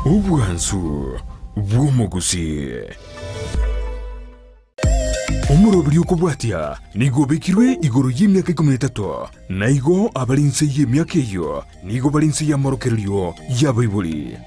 Obwansu bw'omogusii. Omoroberi okobwatia nigo obekirwe igoro y'emiaka ikomi na etato, na igo abare inse y'emiaka eyio nigo bare inse y'amorokererio y'abaibori.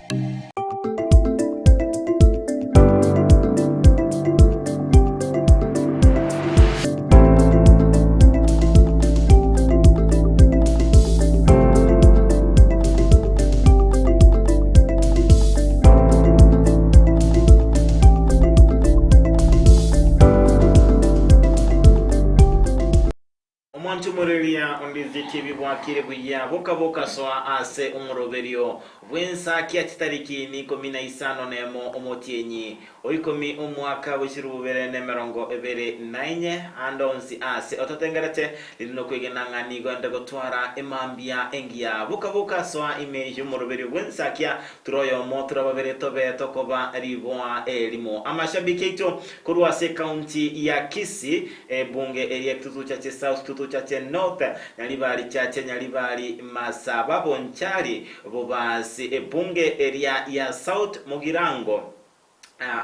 Omonto omoreria ondizi tibi bwakire buya boka bokasoa ase omoroberio bw'ensakia chitariki nikomi na isano nemo omotienyi o ikomi omwaka bwe chirubere nemerongo ebere na inye, ande onsi aase ototengerete, riria nokwegena ng'a nigo ende gotwara emambia engiya. Boka boka soa ime y'omoroberio bw'ensakia, ture oyomo, ture babere tobe tokoba riboa erimo. Amashabiki aito korwa ase ekaunti ya Kisii, ebunge eria Kitutu Chache South, Kitutu Chache North, Nyaribari Chache, Nyaribari Masaba, Bonchari, Bobasi, ebunge eria ya South Mugirango,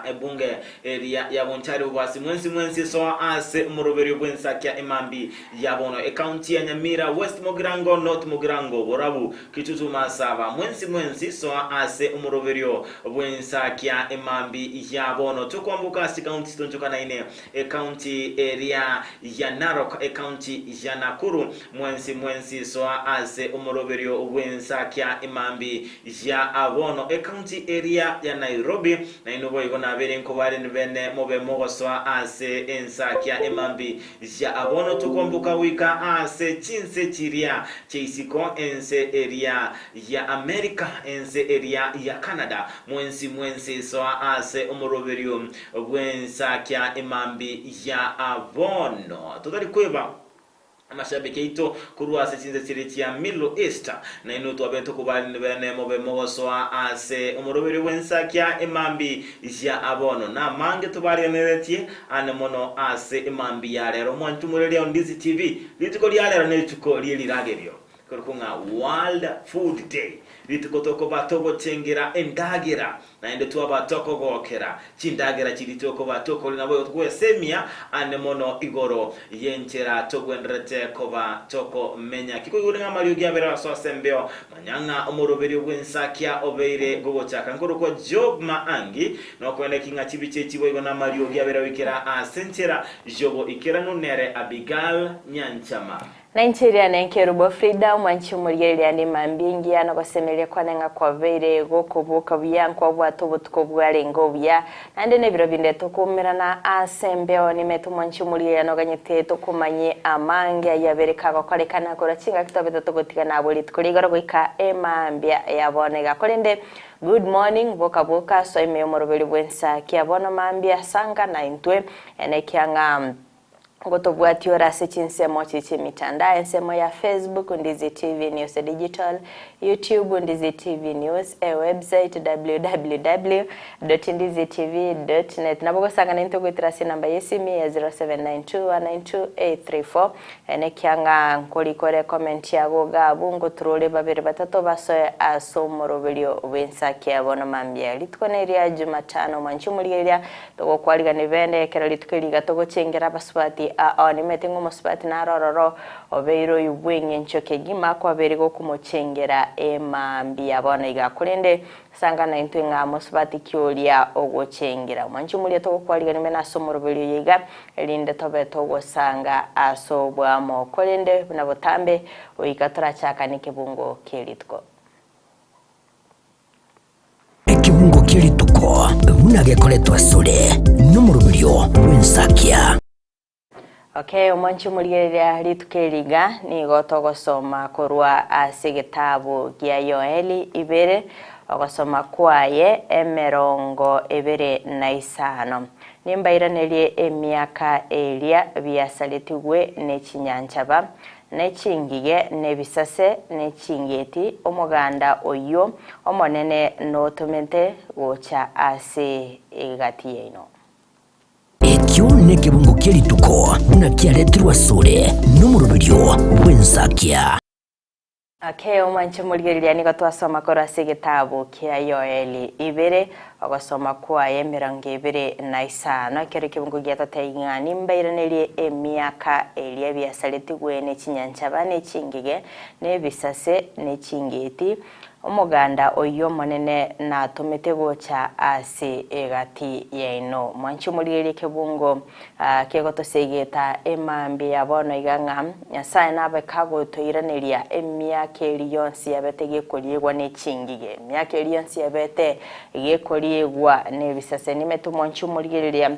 Ebunge eria ya Bonchari Bobasi mwensi mwensi soa ase omoroberio bw'ensakia emambi ya bono Ekaunti ya Nyamira West Mugirango North Mugirango Borabu Kitutu Masaba mwensi mwensi soa ase omoroberio bw'ensakia emambi ya bono Tokwamboka ase chikaunti chitonchokanaine Ekaunti eria ya Narok Ekaunti ya Nakuru Mwensi mwensi soa ase omoroberio bw'ensakia emambi ya bono Ecounty eria ya Nairobi, nainwe boigo nabere nkobare bene mobe mogosoa ase ensakia emambi ya bono tokomboka goika ase chinse chiria chiaisiko ense eria ya America ense eria ya Canada mwensi mwensi soa ase omoroberio bw'ensakia emambi ya bono totari kweba Amashabiki aito korwa ase chinse chiria chia Middle East, nainwe twabe tokobarire bene mobe mogosoa ase omoroberio bw'ensakia emambi ya bono. Namange tobarigereretie ane mono ase emambi ya rero. Mwanchumureria Ondizi TV, rituko ria rero nerituko rie riragerio korokwa ng'a World Food Day, rituko tokoba togochengera endagera Naende twaba tokogokera chindagera chiria tokoba tokoria, naboigo togwesemia ande mono igoro y'enchera togwenderete koba tokomenya. Kikoigure ng'a amariogi abere aso ase embeo, manya ng'a omoroberio bw'ensakia obeire gogochaka. Nkorokwa Job Maangi, nokoenda ki ng'a chibicha echi boigo namariogi abere goikera ase enchera y'oboikeranu nere Abigail Nyanchama. Na inche eria nenkerubo Frida, omwanchi omorigereria ande mambia engiya nogosemeria kwane ng'a kwabeire gokoboka buya nkwabwate obotuko bwarenge obuya, naende nebiro binde tokoumerana ase embeo nimete omwanchi omorigereria noganyete tokomanye amange ayio abere kagokorekana korwa chingaki twabete togotigana abwo rituko ria igoro goika emambia ya bono iga. Korende good morning boka boka soa ime yomoroberi bwensa kia bono mambia sanga naintwe enekia ng'a Ngotobwatia ore ase chinsemo chi chi'emitandao, ensemo ya Facebook, Ndizi TV News Digital, YouTube, Ndizi TV News, ewebsite www.ndizitv.net. Nabo ogosangana intwe goetera ase enamba y'esimi ya 0792192834 enekia ng'a nkorikore ecomment yago iga abwo ngoturore babere batato basoe ase omoroberio bw'ensaki ya bono mambia. Rituko neria Jumatano mwanche omorigereria Togokwarigania bene ekero rituko eri iga togochengera abasubati aa nimanyete ng'a omosubati naro ororo obeire oyo bw'eng'encho kegima kwabeire gokomochengera emambia bono iga korende sanga naintwe ng'a mosubati ki oria ogochengera omwanchi omoria togokwarigania bene ase omoroberio oyo iga erinde tobe togosanga ase oboamo korende buna botambe goika torachakane ekebungo kie rituko. Ekebungo kie rituko buna gekoretwa asore nomoroberio bw'ensakia. Okay, omwanchi omorigereria rituko eri iga nigo togosoma korwa ase egetabu gia Yoeli ibere, ogosoma kwaye emerongo ebere na isano. Nimbairanerie emiaka eria biasaretigwe ne chinyanchaba, ne chingige, na ebisase, ne ching'iti, omoganda oyio Omonene notomete gocha ase egati yaino. Ekio nekebungo kie rituko buna kiaretirwe asore nomoroberio bw'ensakia. Ake omwanche morigereria nigo twasoma korwa ase egetabu kia Yoeli ibere, ogosoma kwaye emerongo ebere na isano, ekero ekebungo giatotebia ng'a nimbairanerie emiaka eria biasaretigwe ne chinyanchaba, ne chingige, ne ebisase, ne ching'iti, Omoganda oyio Omonene natomete gocha ase egati yaino. Mwanche omorigererie ekebungo kegotosegeta emambia ya bono iga ng'a Nyasae nabe kagotoiraneria emiaka eria yonsi yabete gekoriegwa ne chingige, emiaka eria yonsi yabete gekoriegwa nebisase. Nimete omwanche omorigereria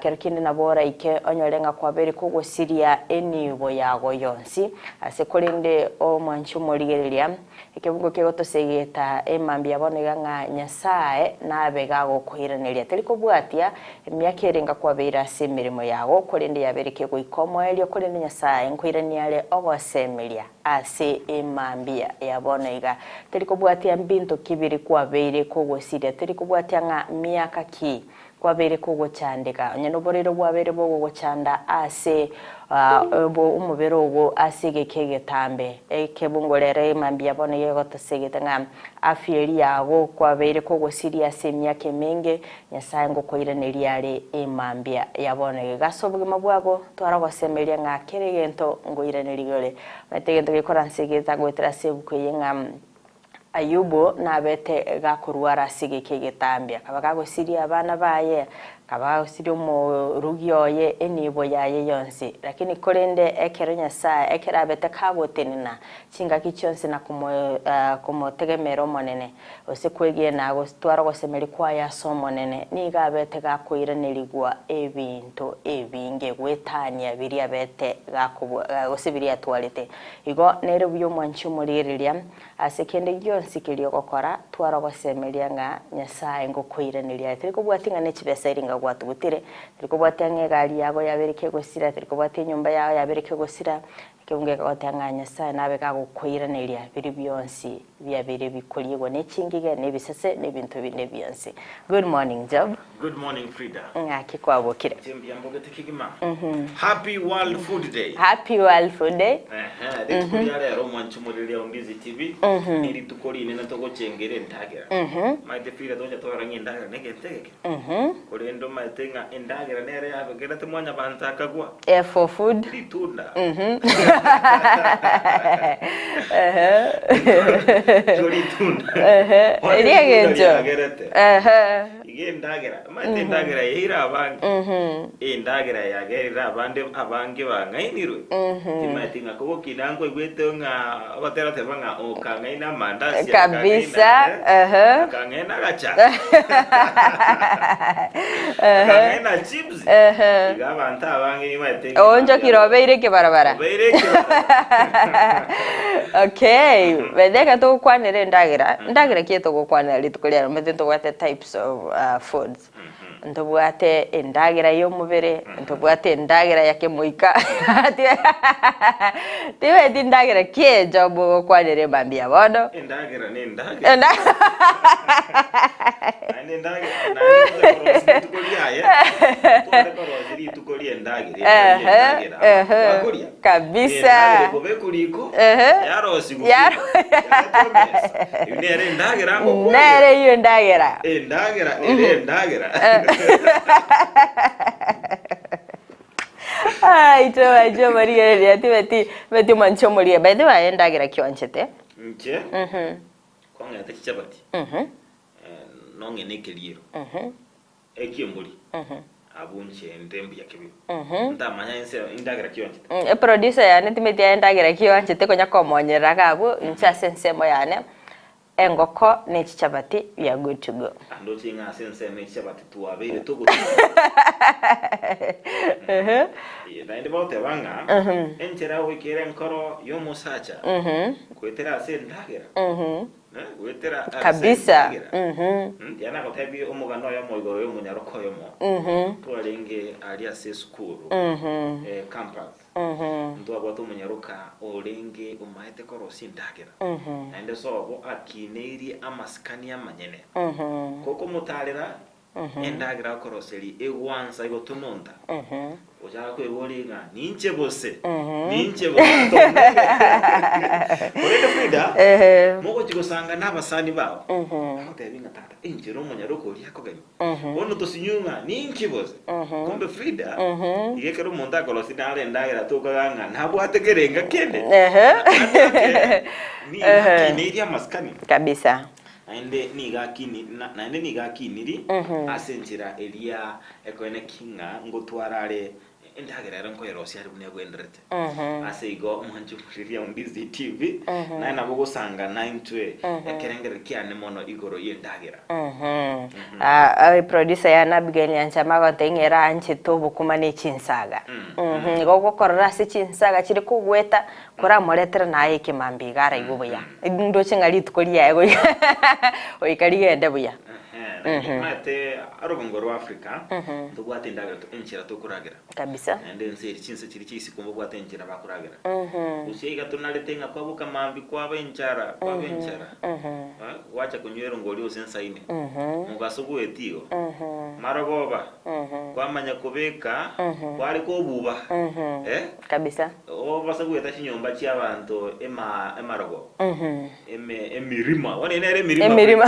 kero kende nabo oraike onyore ng'a kwabeire kogosiria enibo yago yonsi ase korende omwanche omorigereria Ekebugo kegotosegeta emambia bono iga ng'a Nyasae nabe gagokoiraneria. Teri kobwatia emiaka ere ngakwabeire ase emeremo yago, korende yabeire kegoika omoerio, korende Nyasae nkoirania are ogosemeria ase emambia ya bono iga. Teri kobwatia mbinto ki biri kwabeire kogosiria, teri kobwatia ng'a miaka ki Kwabeire kogochandeka, onye noborwaire bwabeire bogogochanda ase omobere ogo ase egeka egetambe. Ekebungo rero emambia bono gegotosegete ng'a afya eria yago kwabeire kogosiria ase emiaka emenge, Nyasae ngokoiraneria are emambia ya bono iga. Ase obogima bwago twara ogosemeria ng'a kera egento ngoiraneria ore. Omanyete egento gekoransegete goetera ase ebuku eye ng'a Ayubu nabete gakorwara ase egeka egetambe, akaba gagosiria abana baye, akaba gagosiria omorugi oye, enibo yaye yonsi. Lakini korende ekero Nyasae, ekero abete kagotenena chingaki chionsi na komotegemera Omonene, gose kwegena gotwara ogosemeria kwaye ase Omonene, nigo abete gakoiranerigwa ebinto ebinge goetania biria abete gakobua gose biria atwarete. Igo nere buya omwanchi omorigereria Ase kende gionsi keria ogokora, twara ogosemeria ng'a Nyasae ngokoiraneria aye. Tari kobwatia ng'a ne chibesa eri nga gwatugutire, tari kobwatia ng'a egari yago yabeire kegosira, tari kobwatia enyomba yao yabeire kegosira, ekebungo gekagoteba ng'a Nyasae nabe gagokoiraneria biria bionsi biabeire bikoriegwa ne chingige, ne ebisese, ne ebinto binde bionsi. Good morning Job. Good morning Frida. Ng'aki kwabokire? Inche mbuya mbogete kegima. Happy World Food Day. Happy World Food Day. Ehe, rituko ria rero omwanchi omoriri o Mbizi TV ni rituko rinene togochengera endagera. Omanyete Frida togocha twarora ng'a endagera negento egeke. Korende omanyete ng'a endagera nere yabekerete mwanyabanto akagwa. F for food. Ritunda. Igo ritunda. Bono Eria ritunda egento. riagerete. Iga endagera, omanyete endagera eye ere abange, endagera yagerire abande abange bang'ainirwe, timanyeti ng'a kogokina nkoigwete ng'a ogotera oteba ng'a okang'aina amandasi, Kabisa, akang'aina, eh, ehe. akang'aina agachae, akang'aina chips, Ehe. iga abanto abange nimanyete ng'a Oonchokire obeire ekebarabara. obeire ekebarabara. Okay, by the way ekero togokwanera endagera, endagera ki etogokwanera rituko riarero omanyete ntobwate types of foods, ntobwate endagera ya omobere, ntobwate endagera ya kemoika timanyeti ndagera ki enche mogokwanera emambia bono. Endagera na endagera. Naende endagera, naende gocha korosia rituko riaye, tware korosia rituko ria endagera, Ehe, endagera, ehe, bakoria. kabisa. Endagera ekobekwa riko, Ehe. yarosigwa Yaro- yaretwa mesa. Eyio nere endagera ngokwanera. Nere eyio endagera. Endagera ere endagera. Ai, tobanche omorigereria, tibeti, tibeti omanche omorigereria. By the way, aye endagera ki oanchete? Inche, kwang'ete chichabati, nong'e na ekeriero, eki'embori, abwo inche inde mbuya kebio. Ntamanya inse endagera ki oanchete. Eproducer yane timeti aye endagera ki oanchete konya komonyerera iga abwo, inche ase ensemo yane, Engoko ne chichabati we are good to go. Andoche ng'a ase ensemo ye chichabati twabeire togotiga. Naende bagoteba ng'a enchera goikera enkoro y'omosacha goetera ase endagera, goetera ase Kabisa. endagera. Tiga nagotebie omogano oyomo igoro y'omonyaroka oyomo twarenge aria ase esukuru campus. Ntwabwate omonyaroka orenge omaete korosia endagera, naende sobo akineirie amasikani amanyene. Gokomotaarera Endagera akoroseria egwansa egotononta, Ochaka kweboria ng'a ninche gose, ninche gose atonere. Korende Frida, mogochia gosanga nabasani bao, bagotebi ng'a tata, enchera omonyaroka oria akogeni, bono tosinywe ng'a ninki gose. Kumbe Frida, iga ekero omonto akorosia naro endagera tokaga ng'a nabwate kerenga kende, nabwate nigo akineirie amasikani. Kabisa. Naende nigo akini, na, naende nigo akiniri ase enchera eria ekoeneki ng'a ngotwara are endagera ere nkoyerosia are buna egwenderete. Ase igo mwanche omorigereria o Ndizi TV, naye nabo ogosanga naintwe ekerengererio kiane mono igoro y'endagera. Ah, producer yane Abigail Nyanchama agoteba ng'a ere aanchete obokima ne chinsaga. Igo ogokorora ase chinsaga chire kogweta Koramoretere naye ekemambia iga araigwe buya. Ndoche ng'a rituko riaye goika goika rigende buya. Ehe, naende omanyete orogongo rwa Africa ntobwate endagera to- enchera tokoragera. Kabisa. Naende ense eri chinse chiria chia isiko mbabwate enchera bakoragera. Gose iga tonarete ng'a kwaboka mambia kwaba enchara, kwaba enchara. Eh, gwacha konywa erongori gose ensaine. Mogaso goetia igo. Marogoba, kwamanya kobeka, kware kobuba. Eh? Kabisa. Obasa goeta chinyomba chi'abanto ema emarogo, eme emirima, bono eye nere emirima. Emirima.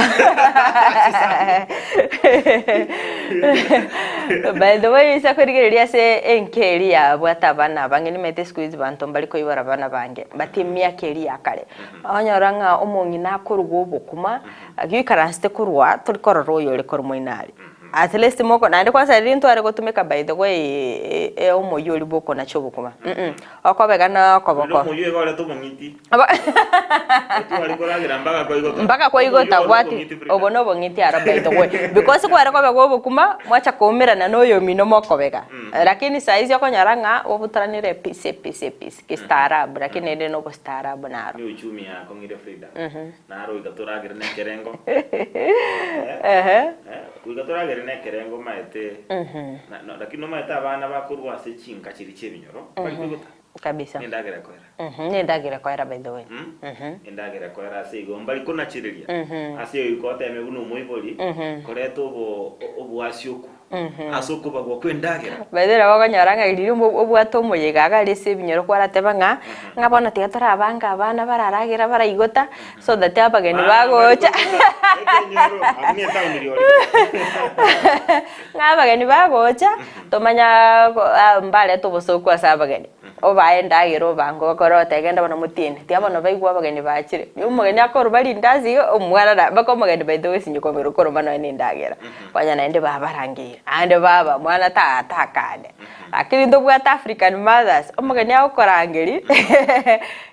By the way, ase korigereria ase enka eria yabwate abana abange, nimanyete siku hizi banto mbari koibora abana bange, but emiaka eria ya kare, okonyora ng'a omong'ina akoruga obokima, gioikaransete korwa tori korora oyo ore korwa moino aria. At least moko naende kwanza riria ntware gotumeka by the way eh omoyio oria bwokonacha obokima mm okobega na Korende okoboko. omoyio iga orete obong'iti. Otware koragera mpaka kwaigota. Mpaka kwaigota Omoyio obo bwati nobong'iti Frida. obo nobong'iti aro by the way because kware kobega obokima mwacha koumerana na oyomino mokobega lakini saizi okonyora ng'a obotoranire episi episi episi kistaarabu lakini ere nobostaarabu naro. Ni uchumi yakong'ire Frida. Naro goika toragere nekerengo. Ehe. Goika toragere nekerengo omaete. Na- na- Lakini omaete abana bakorwa ase chinka chiria chi'ebinyoro, bari koigota. Kabisa. Nendagera ekoera. Mhm, nendagera ekoera by the way. Mm? Mhm. Endagera ekoera ase igo mbari konachereria. Ase igo goika oteme buna omoibori, koreta obo oboasioku ase okobagwa kw'endagera. By the way nabo okonyora ng'a riria obwate omoyega iga aria ase ebinyoro kwarateba ng'a, ng'a bono tiga torabange abana bararagera baraigota, so that abageni bagocha ng'a abageni bagocha, tomanya mbarete obosoku ase abageni. Obae endagera obange okore otebe genda bono motiene, tiga bono baigwe abageni bachire. Omogeni akoruba rindasi iga, omwana na mpaka omogeni by the way osinye komera okoroma nonye na endagera. Konya naende babarangeire, naende baba mwana ta takane. Lakini ntobwate African mothers, omogeni agokorangeria,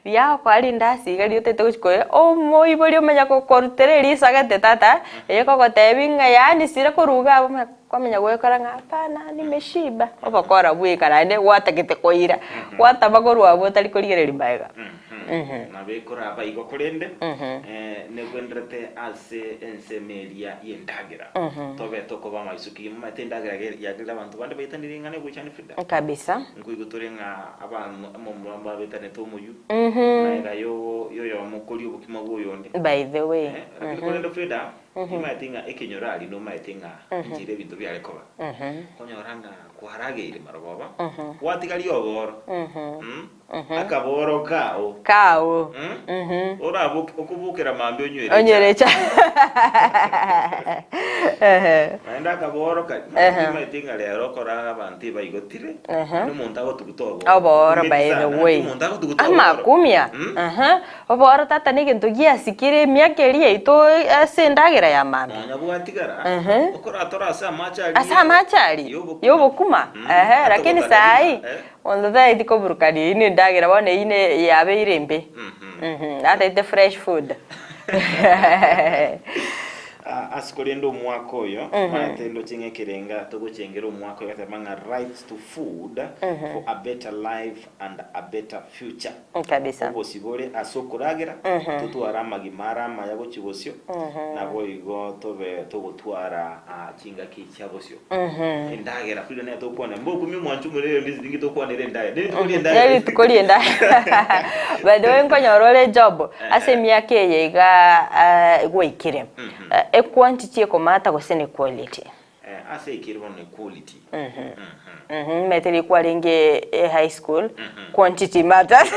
riria agokoa rindasi iga riria otagete gochia koria, omoibori omanya gokorutera erisagete tata, eye kogotebia ng'a yaani sira korwa iga abwo omanye. Kwamanya gwekora ng'a hapana nimeshiba, obokora bweka naende gwatagete koira, gwatama korwa abwo otari korigereria magega. Nabo ekoraba igo korende negwenderete ase ensemo eria y'endagera. Tobe tokoba amaiso ki omanyete endagera yagerire abanto bande baitanire ing'ana egoichania Frida. Kabisa. Nkoigwa tore ng'a abanto omomura mbabetanete omoyio, magega yoyomo koria obokima bw'oyonde. By the way. Lakini korende Frida, Nimaete ng'a ekenyoro aria nomaete ng'a enchera ebinto biare koba. Okonyora ng'a kwarageire marogoba, gwatigaria oboro, akaboro kao, Kao. oraboke okobokera mambia onywere Onywere echae. echae. Ehe. Naende akaboro karia, nimaete ng'a rero okora abanto ebaigotire, naende omonto agotuguta oboro. Oboro Okumeti by the sana, way. omonto agotuguta oboro. Amakumia. Aha. Oboro tata negento giasikire emiaka eria yaito ase endagera ya mambia. Nonya bwatigara, Ehe. okoratore ase amache aria Ase amache aria y'obokima. y'obokima Mm, ehe, lakini atogotana saii rimo, eh. monto taeti koburukania eyio na endagera bono eyio ne yabeire embe. Mhm. Mhm, ataete fresh food. Ah, ase korende omwaka oyo maete ndoche ng'a ekerenga togochengera omwaka oyo gateba ng'a right to food for a better life and a better future. Kabisa. Obosibore ase okoragera, totware amagima are amaya gochia bosio, naboigo tobe togotwara chingaki chia bosio. Endagera Frida nere tokwana, mbokumia omwancho omorero ndisi ninki tokwanera endagera, ne rituko ri'endagera. Ne rituko ri'endagera. By the way nkonyora ore job, ase emiaka eye iga gwaikire, equantity ekomata gose ne quality? Ase ekeri bono ne quality. Omanyete riria kwarenge e high school, quantity matters.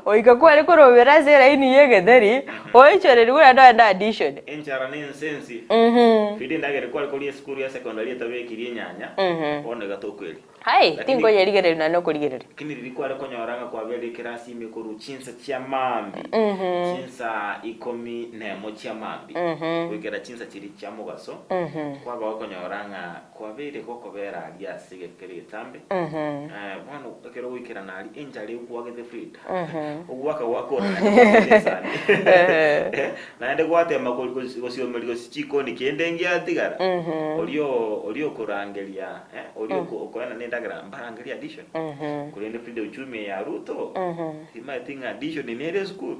Goika kware korobera ase eraini ya egetheri, oichorerigwe naende ogende addition. Enchara na ensensi. Frida endagera kware koria esukuru ya secondary etabekiri enyanya, bono iga tokoeria. Hai, Lakini- tinkoyerigereria nonya nokorigereria. Lakini riria kware konyora ng'a kwabeire ekerasi ime korwa chinsa chia maambia, chinsa ikomi nemo chia maambia, goikera chinsa chiria chia mogaso, kwaba gokonyora ng'a kwabeire gokobera aria ase egeka keria egetambe, bono ekero ogoikerana aria enchara ekwagete Frida, ogwaka gwakora naende gwakora esani, naende gwatema gosiomeria gose chikoni kende ngiatigara, oria oria okorangeria. Eh, oria oko- okoena nendagera mbarangerie addition korende Frida uchumi eye ya Ruto timaeti ng'a addition nere esukuru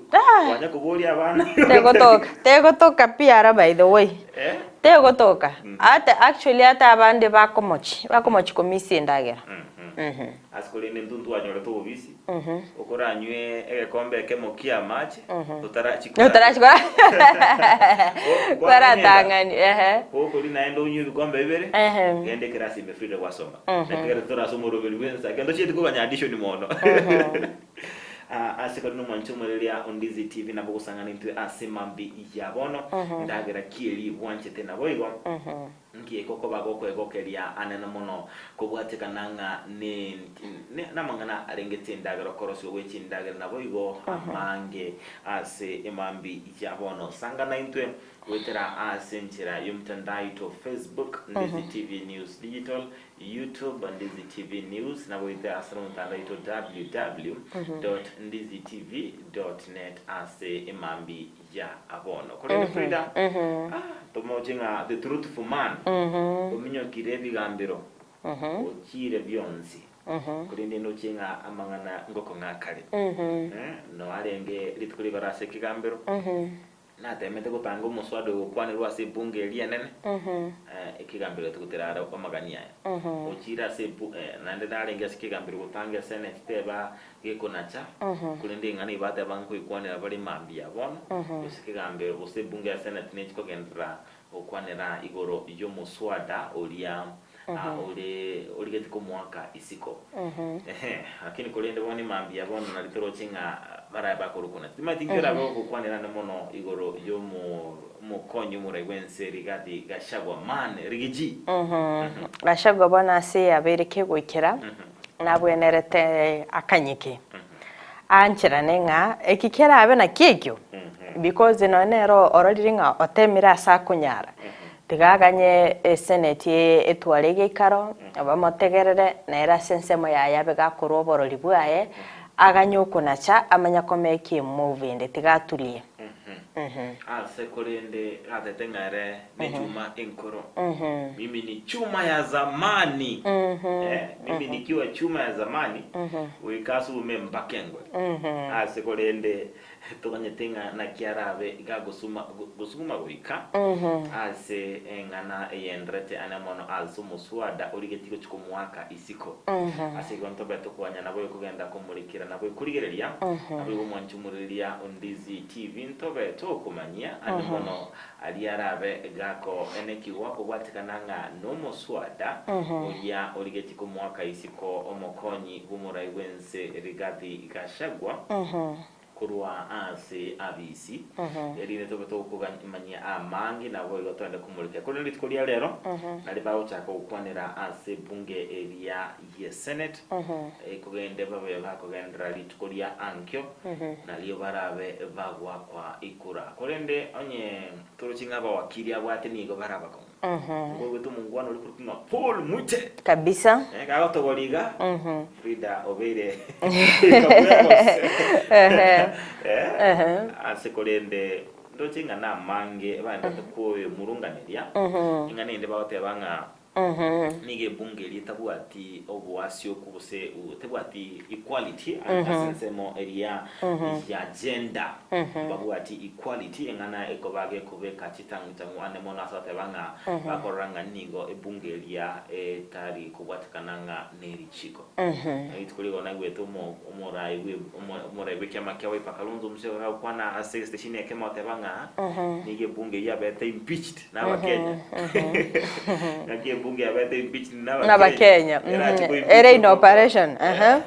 kwanya koboria abana Tegotoka, tegotoka pi ara by the way. Eh? Tegotoka. Ata actually ata abande bakomochi, bakomochi komisia endagera. Ase korende intwe ntwanyorete obobisi okoranywe egekombe ekemo kia amache otarachi Otarachi korara. Kwaratang'ani, ehe. Gokori naende onywe ebikombe bibere Ehe. genda ekerasi ime Frida gwasoma naki ekero torase omoroberi bwensa kendo chieti koganya addition mono Ah, ase kore nomwanchi omoreria Ondizi TV nabo ogosang'ana intwe ase mambi ya bono ndagera ki eri bwanchete naboigo Nki ekokoba gokwegokeria anene mono kobwatekana ng'a namang'ana arenge chindagera okorosigwa gwe chindagera naboigo amange ase emambi ya bono. Sangana intwe goetera ase enchera y'omtandao Facebook, Ndizi TV News Digital, YouTube, Ndizi TV News, naboete ase omotandao oito www dot ndizitv dot net ase emambi ya bono. Korende Frida, ah, tomoche ng'a the truthful man, ominyokire ebigambero, ochiire bionsi, korende ndoche ng'a amang'ana ngokong'a akare. Eh, noarenge rituko rigoro ase ekegambero, natemete gotanga omoswada oyo gokwanerwa ase ebunge eria enene, eh, ekegambero getogotera are amagani aya. Ochiire ase ebu eh, naende narenge ase ekegambero gotanga eseneti teba gekonacha, korende ing'ana eye bateba nkoikwanera bare mambia bono, gose kegambero, gose ebunge ya senate nechi kogenderera gokwanera igoro y'omoswada oria ore origetie komoaka isiko. Ehe, lakini korende bono emambia bono nari toroche ng'a barabe bakorwa konacha. Timanyeti inki orabe ogokwanera ande mono igoro y'omo omokonyi omorai bw'ense Rigathi Gachagua man Rigiji. Gachagua bono ase yabeire kegoikera. Nabwenerete akanyeke, aancherane ng'a eki kerabe nakio ekio, because nonya nere ororire ng'a otemire ase akonyara, tiga aganye eseneti eye etware egeikaro, bamotegerere, nere ase ensemo yaye abe gakorwa oborori bwaye, aganye okonacha amanye komeki emove ende, tiga atulie. Ase korende gatete ng'a ere nechuma enkoro. Mimi ni chuma ya zamani. Eh, mimi nikiwa chuma ya zamani, goika asume mpaka engwe. Ase korende toganyete ng'a naki arabe gagosuma gosuguma goika ase eng'ana eyenderete ane mono ase omoswada origetie gochia komoaka isiko. Ase igo ntobe tokoanya nabo kogenda komorikera nabo korigereria nabo omwanchi omorireria Ondizi TV ntobe tokomanyia ande mono Aria arabe gakoenekigwa kobwatekana ng'a nomoswada oria origetie komoaka isiko omokonyi bw'omorai bw'ense Rigathi Gachagua korwa ase abisi, erinde tobe tokomanyia amange naboigo toende komorikera. Korende rituko ria rero nario bagochaka gokwanera ase ebunge eria ye Senate, ekogende babe bakogenderera rituko ria ankio, nario barabe bagoakwa ikura. Korende onye torochi ng'a abawakili abwate nigo bare abakong'u. Nkoigwete omongwana oria okorokwa ng'a Paul Muite. Kabisa. Eh, kagotogoria iga, Frida obeire kabwegose. Eh, ase korende ndoche ng'a namange baendete koyomurunganeria, ing'ana ende bagoteba ng'a. Nigo ebunge eria etabwati oboasioku gose tebwati equality ase ensemo eria ya gender. Mbabwati equality eng'ana ekoba gekobeka chitang'utang'u ande mono ase goteba ng'a bakorora ng'a nigo ebunge eria etari kobwatekana ng'a nerichiko. Rituko rigo naigwete omo omorai bwe omorai bw'ekiama kia Wiper Kalonzo Musyoka gagokwana ase egesitesheni ekemo agoteba ng'a nigo ebunge eyio yabete impeached nabakenya. Ng'aki ebunge yabete impeached N'Abakenya, nabakenya erache ko ere impeach in omonto. operation. Aha.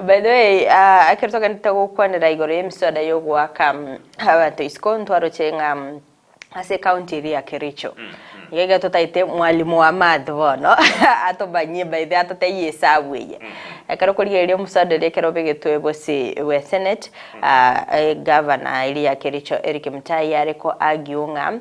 By the way, ah, ekero togenderete gokwanera igoro y'emiswada y'ogoaka abanto isiko, ntwaroche ng'a ase ecounty eria ya Kericho. Iga iga totaete mwalimu wa math bono atomanyie by the way atotebie esabu eye. Ekero okorigereria omoswada oria ekero obegetwe bosi bwe senate, egavana eria ya Kericho Eric Mutai are ko argue ng'a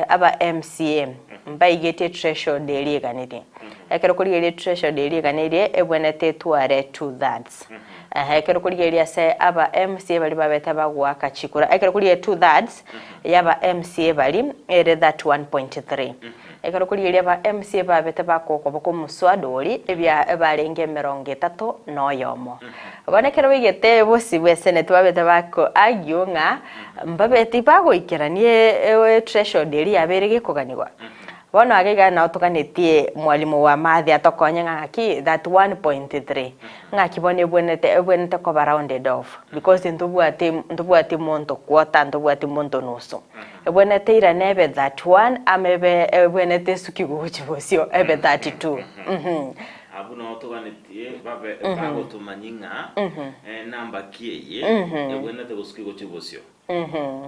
aba MCA mbaigetie threshold eria eganetie. Ekero okorigereria threshold eria eganetie ebwenerete etware two thirds. Ekero okorigereria ase aba MCA baria babete bagoaka chikura, ekero okorigereria two thirds yaba MCA baria ere 31.3. Ekero okorigereria aba MCA babete bakokoboka omoswada oria ebia ebarenge emerongo etato na oyomo. Bono ekero baigete bosio bwe senate babete bako argue ng'a mbabe tibagoikerania threshold eria yabeire gekoganigwa. Bono iga iga nao toganetie mwalimu wa math atokonye ng'a ng'aki 31.3 ng'aki bono ebwenerete ebwenerete koba rounded off because ntobwati ntobwati monto quarter ntobwati monto nusu. Ebwenerete eirane ebe 31 ama ebe ebwenerete esuki gochia bosio ebe 32 mh. Abwo nao toganetie babe bagotomanyia ng'a enamba ki eye ebwenerete gosukia gochia bosio.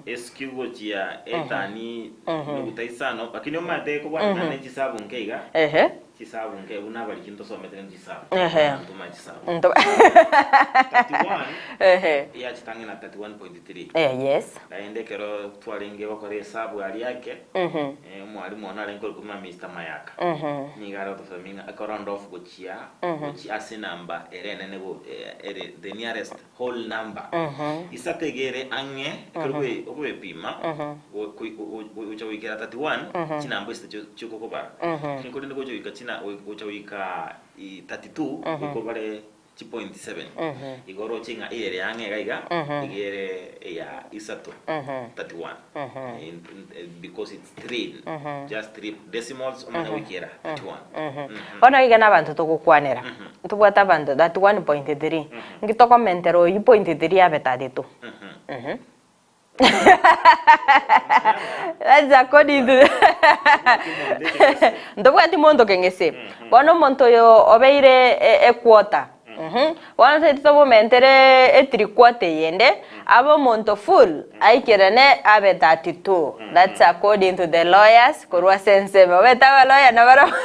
Esuki gochia etani nuguta isano, lakini omanyete ekobwatana ne chisabu nke iga, chisabu nke buna abariki ntosomete ne chisabu, ntomanye chisabu. 31 yachitang'e na 31.3. Yes. Naende ekero twarenge gokora esabu aria ake, omwalimu one arenge korokwa buna Mister Mayaka, nigo are gotosomia ng'a eko round off gochia gochia ase enamba ere enene go ere the nearest whole number. Isato iga ere ang'e ekero okoyepima gocha goikera 31 chinamba isato chiokobara. Lakini korende gocha goika china gocha goika 32 goika obare chipoint seven. Igo oroche ng'a eyere ang'e iga iga iga ere eya isato 31 because it's three just three decimals omanye goikera 31. Bono iga nabanto togokwanera, ntobwate abanto 31.3, nki tokomentera oyio point three abe 32? That's according to ntobwati monto keng'ese. Bono omonto oyo obeire equarter, bono tari tomomentere ethree quarter eyende, abe omonto full, aikerane abe 32. That's according to the lawyers korwa ase ensemo. Omanyete abalawyer nabarabwo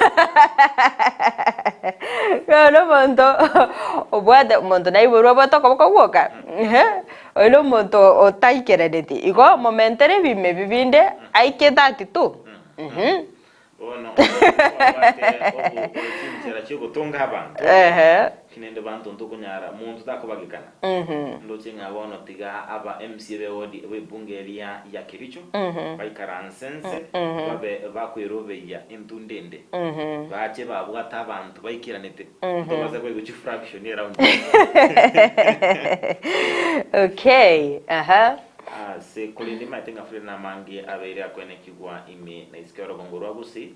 bono omonto obwate omonto naiborwe obwate okoboko gwoka oyo na omonto otaikeraneti. Igo momentere ebimo ebi binde aike 32. Bono obwate obo chinchera chiogotonga abanto, naende banto ntokonyara monto takobagekana. Ndoche ng'a bono tiga aba MCA b'ewodi b'ebunge eria ya Kericho baikaranse nse babe bakweroberia entunda ende, bache babwate abanto baikeranete ntobase koigwa chifraction eround eye. Okay, aha. Ase korende imanyete ng'a Frida namange abeire akoenekigwa ime na isiko y'orogongo rwa Gusii,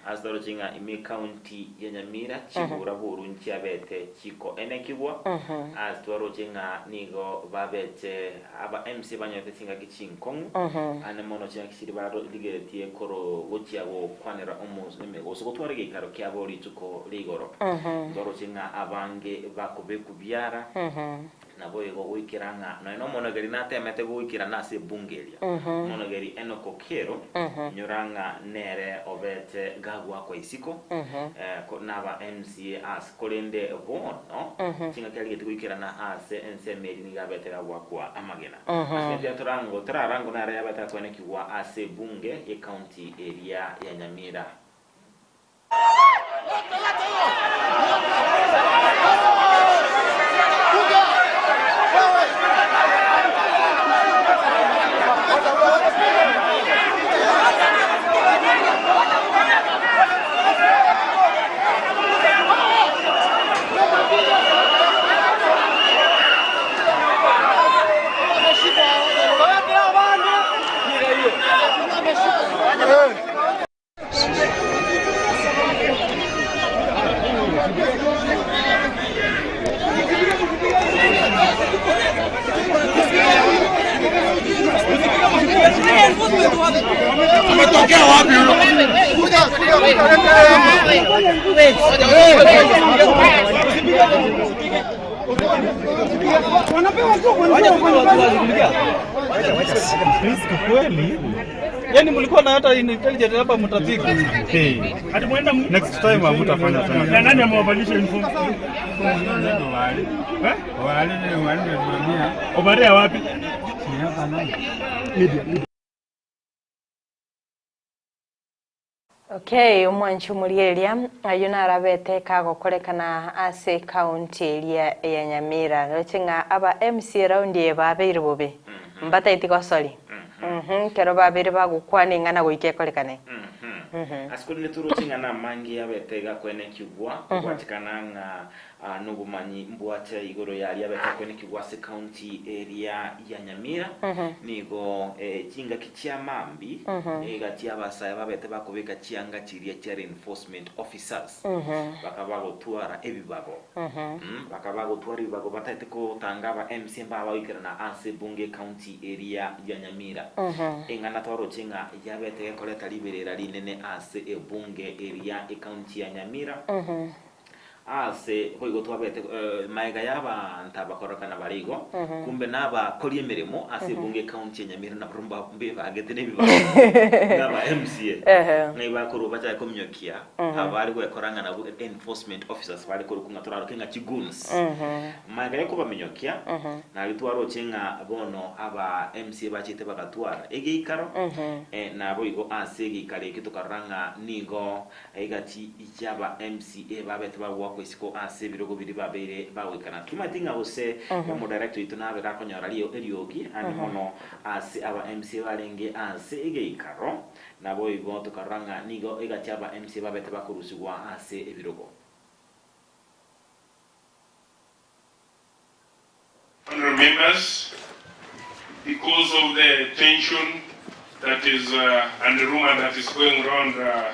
ase toroche ng'a ime ecounty ya Nyamira chibura boru nchiabete chikoenekigwa, ase twaroche ng'a nigo babete aba MCA banyorete chingaki chinkong'u, ande mono chingaki chiria barigeretie koro gochia gokwanera omo gose gotwara egeikaro kiabo rituko rigoro. Ntwaroche ng'a abange bakobekwa biara, Naboigo goikera ng'a nonya nomonogeri natemete goikerana ase ebunge eria, omonogeri Enock Okello, inyora ng'a nere obete gagoakwa isiko naba MCA ase korende bono chingaki arigeti goikerana ase ensemo eria nigo abete gagoakwa amagena. Ase engencho ya torango torarango nere yabete akoenekigwa ase ebunge ye county eria ya Nyamira. Kweli yani mlikuwa na hata intelligent hapa mtafika. Next time hamtafanya tena. Nani amewavalisha uniform? Eh? Obaria wapi? Okay, omwanchi omoriereria ayio narabete kagokorekana ase county eria ya Nyamira roche ng'a aba MCA round eye babeire bobe mbataiti gosori kero babeire bagokwana eng'ana goika ekorekane. Ase korende toroche ng'a namange abete gakwenekigwa kobwatikana ng'a ah, nobomanyi mbwate igoro yaria abete akwenekigwa ase county eria ya Nyamira. Nigo eh, chingaki chia mambi egati abasae babete bakobeka chianga chiria chia reinforcement officers bakaba bagotwara ebibago. Bakaba bagotwara ebibago bataete kotanga aba MCA mbaba bagoikerana ase bunge county eria ya Nyamira. Eng'ana twaroche ng'a yabete gekoreta riberera rinene ase ebunge eria ecounty ya Nyamira. Ase boigo twabete eh, maega y'abanto abakorokana bare igo, kumbe nabakori emeremo ase ebunge ecounty ya Nyamira nabo mbebagete nebibago ng'aba MCA. Ng'ai bakorwa bachake kominyokia abare gwekora ng'a nabwo enforcement officers bare korokwa ng'a toraroke ng'a chigoons. Maega yokobaminyokia, nario twaroche ng'a bono aba MCA bachete bagatwara egeikaro, eh, naboigo ase egeikaro ekio tokarora ng'a nigo Egati y'aba MCA babete bagoakwa isiko ase ebirogo biria babeire bagoikana. Timanyeti ng'a gose omodirector oito nabe gakonyora eriogi ande mono ase aba MCA barenge ase egeikaro. Naboigo tokarora ng'a nigo egati y'aba MCA babete bakorusigwa ase ebirogo. Honourable members, because of the tension that is uh, and the rumor that is going around uh,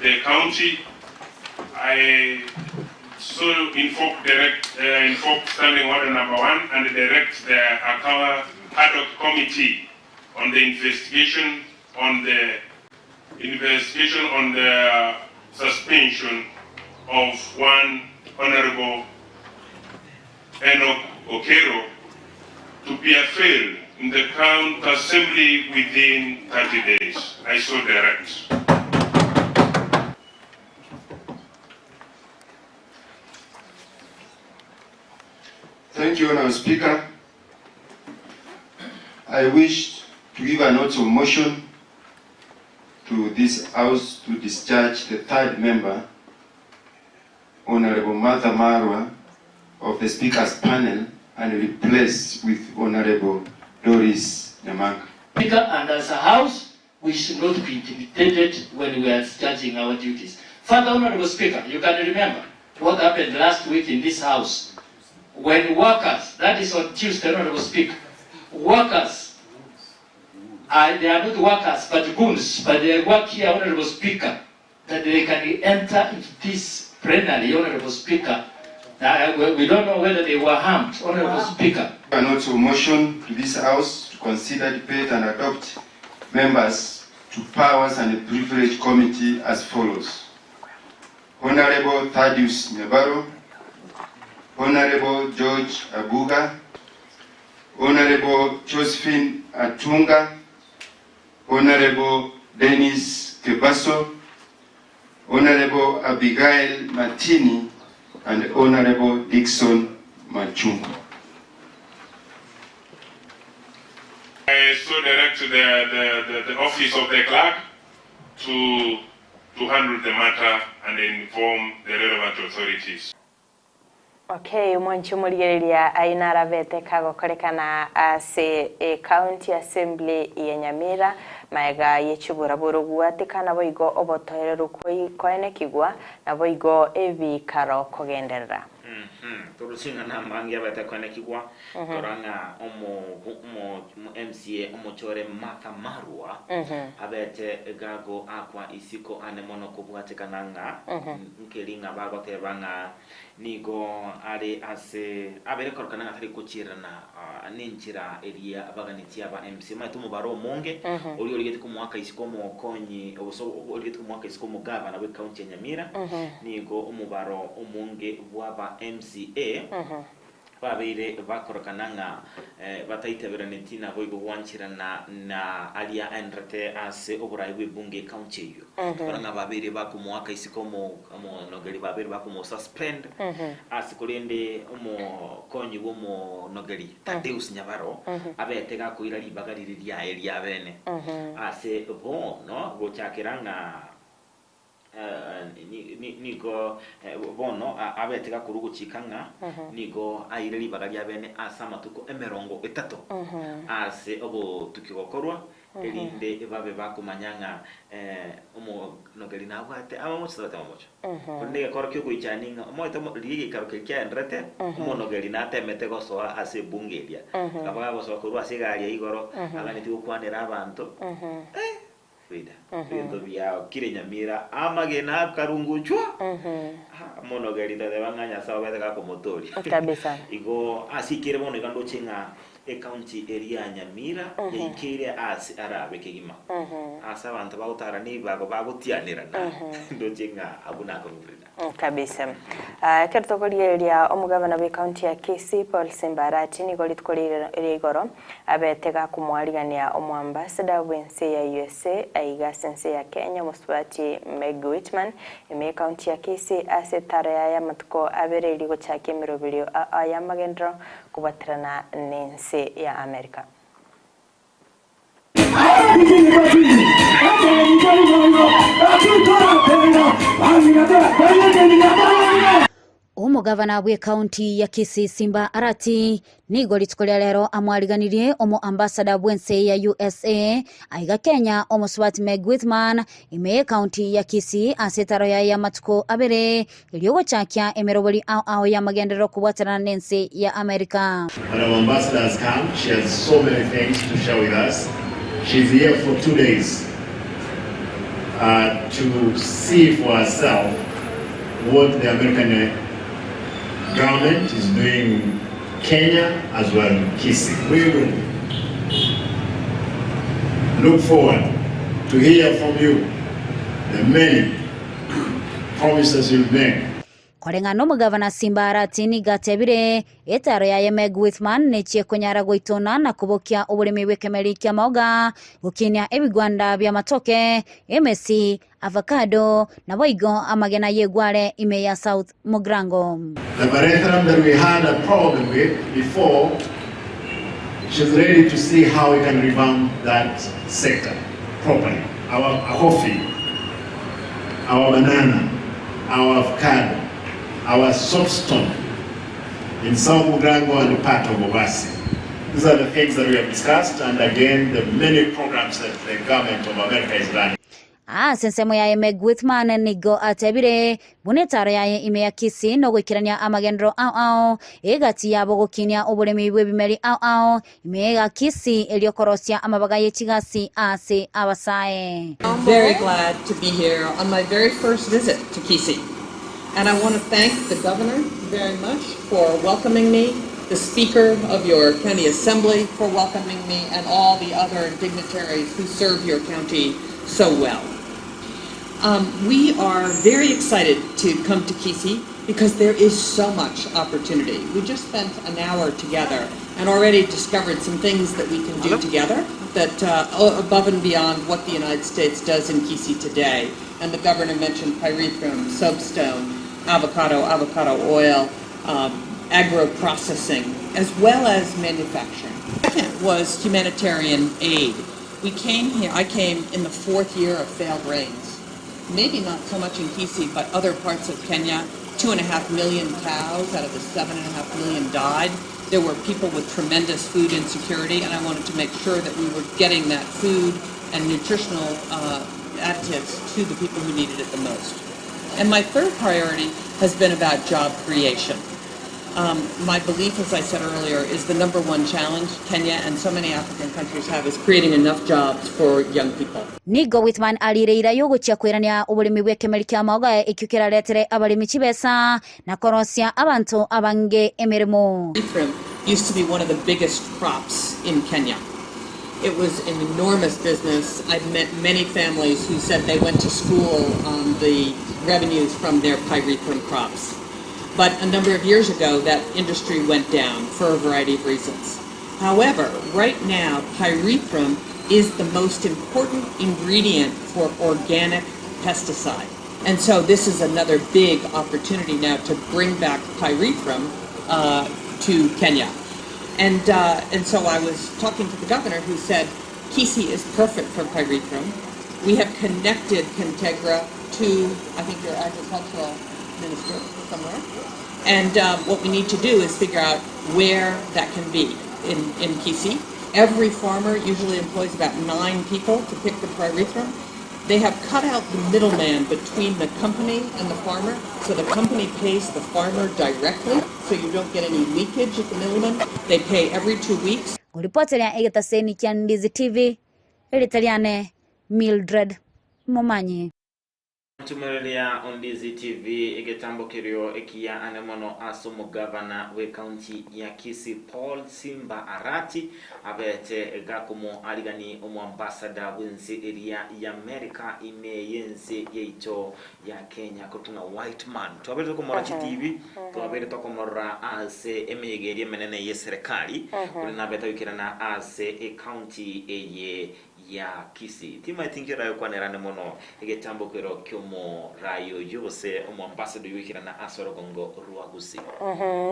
the county, I so invoke direct, uh, invoke standing order number 1 and direct the Akawa ad hoc committee on the investigation on the investigation on the suspension of one Honorable Enoch Okero to be availed in the County Assembly within 30 days. I so direct. Thank you, Honourable Speaker. I wish to give a note of motion to this House to discharge the third member, Honorable Martha Marwa, of the Speaker's panel and replace with Honorable Doris Nyamanga. Speaker, and as a House, we should not be intimidated when we are discharging our duties. Further, Honorable Speaker, you can remember what happened last week in this House when workers, that is on Tuesday, Honorable Speaker, workers, they are not workers but goons, but they work here, Honorable Speaker, that they can enter into this plenary, Honorable Speaker. We don't know whether they were harmed, Honorable Speaker. A note of motion to this House to consider, debate and adopt members to Powers and Privilege Committee as follows. Honorable Thaddeus Nyabaro, Honorable George Abuga, Honorable Josephine Atunga, Honorable Dennis Kebaso, Honorable Abigail Martini, and Honorable Dixon Machungu. I so direct the office of the clerk to handle the matter and inform the relevant authorities. Okay, omwanchi omorigereria aye narabete kagokorekana ase e county assembly ya Nyamira maega yechiburaburo gwatikana boigo obotoereru koenekigwa na boigo ebikaro kogenderera. Toroche ng'a namange abete koenekigwa, korora ng'a omo omo MCA omochore Martha Marwa abete gago akwa isiko ane mono kobwatekana ng'a nkeri ng'a bagoteba ng'a nigo are ase abere korokana ng'a tari gochiererana nenchera eria baganetie aba MCA. Omanyete omobaro omonge oria origete komoaka isiko omokonyi gose origete komoaka isiko omogavana bwe county ya Nyamira nigo omobaro omonge bw'aba MCA babeire bakorokana ng'a bataitaberaneti naboigo gwancherana na aria aenderete ase oboraai bw'ebunge ecounty eyio. Tokora ng'a babeire bakomoaka isiko omonogeri babeire bakomosuspend ase korende omokonyi bw'omonogeri Tadeus Nyabaro abete gakoira ribaga riria riaye riabene ase bono gochakera ng'a Nigo bono abete gakorwa ogochika ng'a nigo aire ribaga riabene ase amatuko emerongo etato ase obotuki gokorwa, erinde babe bakomanya ng'a omonogeri nabwate amamocho tabwati amamocho. Korende egekoro ki'ogoichania ng'a omoete riria egeikaro keria kiaenderete, omonogeri natemete gosoa ase ebunge eria, akaba gagosoa korwa ase egari ya igoro, aganetie gokwanera abanto. Frida, ebinto biao kire nyamira amagena akarunguchwa monogeri tateba ng'a Nyasae obete gakomotoria. Kabisa. Igo ase ikere bono iga ndoche ng'a ecounty eria ya Nyamira yaikeire ase arabe kegima. Ase abanto bagotara nibago bagotianerana ndoche ng'a abwo nakong'u Frida. Kabisa. Ekero tokorigereria omogabana bw'ecounty ya Kisii Paul Simba Arati nigo rituko ria igoro abete gakomoarigania omoambassador bw'ense ya USA aiga ase ense ya Kenya omosubati Meg Whitman ime y'ecounty ya Kisii ase etaro yaye amatuko abere erio gochakia emeroberio y'amagenderero kobwaterana n'ense ya America. Omogavana bw'ecounty ya Kisii Simba Arati nigo rituko ria rero amwariganirie omo ambassador bw'ense ya USA aiga Kenya omosubati Meg Whitman ime y'ecounty ya Kisii ase etaro yaye y'amatuko abere erio gochakia emerobori ao ao y'amagenderero kobwaterana n'ense ya America. Madam Ambassador has come, she has so many things to share with us. She's here for 2 days to see for herself what the American government is doing in Kenya as well in Kisii. We will look forward to hear from you the many promises you'll make. Koreng'ana omogavana Simba Arati nigo atebire etaro yaye Meg Whitman nechie konyara goitona na kobokia oboremi bw'ekemeri kia maoga gokinia ebigwanda bia matoke emesi avocado naboigo amagena yegware ime ya South Mugirango. The pyrethrum that we had a problem with before, she's ready to see how we can revamp that sector properly. Our coffee, our banana, our avocado, our soapstone in South Mugirango and part of Bobasi. These are the things that we have discussed, and again, the many programs that the government of America is running. Ase ensemo yaye Meg Whitman nigo atebire buna etaro yaye ime ya Kisii nogoikerania amagendero ao ao egati yabo gokinia oboremi bw'ebimeri ao ao ime ya Kisii erio korosia amabaga y'echigasi ase abasae. I'm very glad to be here on my very first visit to Kisii. And I want to thank the governor very much for welcoming me, the speaker of your county assembly for welcoming me, and all the other dignitaries who serve your county so well. We are very excited to come to Kisii because there is so much opportunity. We just spent an hour together and already discovered some things that we can do together that above and beyond what the United States does in Kisii today. And the governor mentioned pyrethrum, soapstone, avocado, avocado oil, agro-processing, as well as manufacturing. Second was humanitarian aid. We came here, I came in the fourth year of failed rains. Maybe not so much in Kisii, but other parts of Kenya. 2.5 million cows out of the 7.5 million died. There were people with tremendous food insecurity, and I wanted to make sure that we were getting that food and nutritional additives to the people who needed it the most. And my third priority has been about job creation. Um, my belief, as I said earlier, is the number one challenge Kenya and so many African countries have is creating enough jobs for young people. Nigo Whitman ariire eira y'ogochia koirania oboremi bw'ekemeri ki'amaoga ekio keraretere abaremi chibesa na korosia abanto abange emeremo. Ephraim used to be one of the biggest crops in Kenya. It was an enormous business. I've met many families who said they went to school on the revenues from their pyrethrum crops. But a number of years ago, that industry went down for a variety of reasons. However, right now, pyrethrum is the most important ingredient for organic pesticide. And so this is another big opportunity now to bring back pyrethrum uh, to Kenya. And, uh, and so I was talking to the governor who said, Kisii is perfect for pyrethrum. We have connected Kentegra to, I think, your agricultural minister somewhere. And um, what we need to do is figure out where that can be in, in Kisii. Every farmer usually employs about nine people to pick the pyrethrum. They have cut out the middleman between the company and the farmer, so the company pays the farmer directly, so you don't get any leakage at the middleman. They pay every 2 weeks. Ngoripoteria egetaseni kia Ndizi TV, erita riane Mildred Momanyi. Ntumereria Ondizi TV egetambo kerio ekiya ane mono ase omogavana bwe county ya Kisii Paul Simba Arati abete gakomo arigani omoambasada bwense eria ya America ime yense yaito ya Kenya kotunga white man twabere tokomora chi TV twabere tokomora ase emeyega eria emenene ye serikali kuri nabete wikirana ase ecounty eye ya Kisii timaitingirayo kwanerane mono egetambo kero kyomorayo yose omoambassador wikirana ase orogongo rwa Gusii.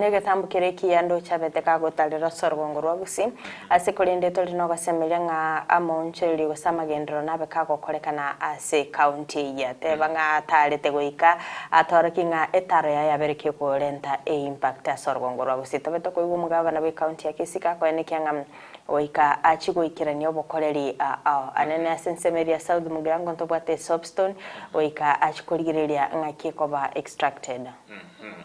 Negetambo kere kiyando chabete kagotarera ase rwa Gusii ase korende tori nogosemeria ng'a amaonchoreri gose amagendero nabe kagokorekana ase county ya teba ng'a atarete goika atoroki ng'a etaro ya yaberekie korenta e impact ase orogongo rwa Gusii tobe tokoigwa omogabana bwe county ya Kisii gakoenekia ng'a goika achi goikerania obokoreri anene ase ensemo ya South Mugirango ntobwate soapstone goika achi korigereria ng'aki ekoba extracted.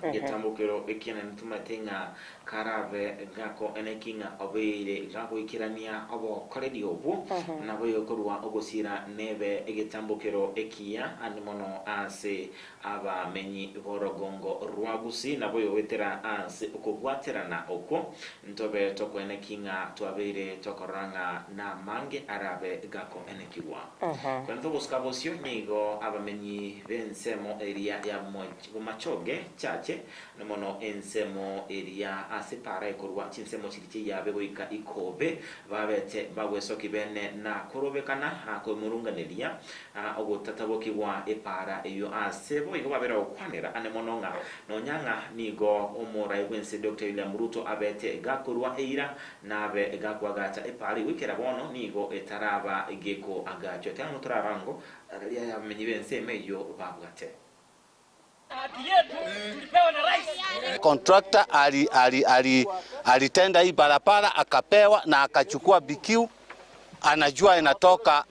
Egetambo kero ekianene tumate ng'a karabe gako eneki ng'a obeire gagoikerania obokoreri obwo nabo igo ogosira nebe egetambo kero ekiya ande mono ase abamenyi b'orogongo rwa Gusii nabo igo ase okobwaterana okwo ntobe tokoeneki ng'a twabeire tokorora ng'a namange arabe gako enekigwa. Kwena togosika bosio nigo abamenyi b'ensemo eria ya Bomachoge Chache mono ensemo eria ase para ekorwa chinsemo chiri chiyabe goika ikobe babete bagwesoki bene na korobekana komurunganeria ogotatabokiwa epara eyo ase bo igo babera gokwanera ane mono ng'a nonyang'a nigo omorai bwense Dr. William Ruto abete gakorwa eira nabe gakwagacha epara igwikera bono nigo etaraba geko agachwa tang'o torarango aria yamenyi b'ensemo eyo babwate. Contractor ali, ali, ali, alitenda hii barabara akapewa na akachukua BQ, anajua inatoka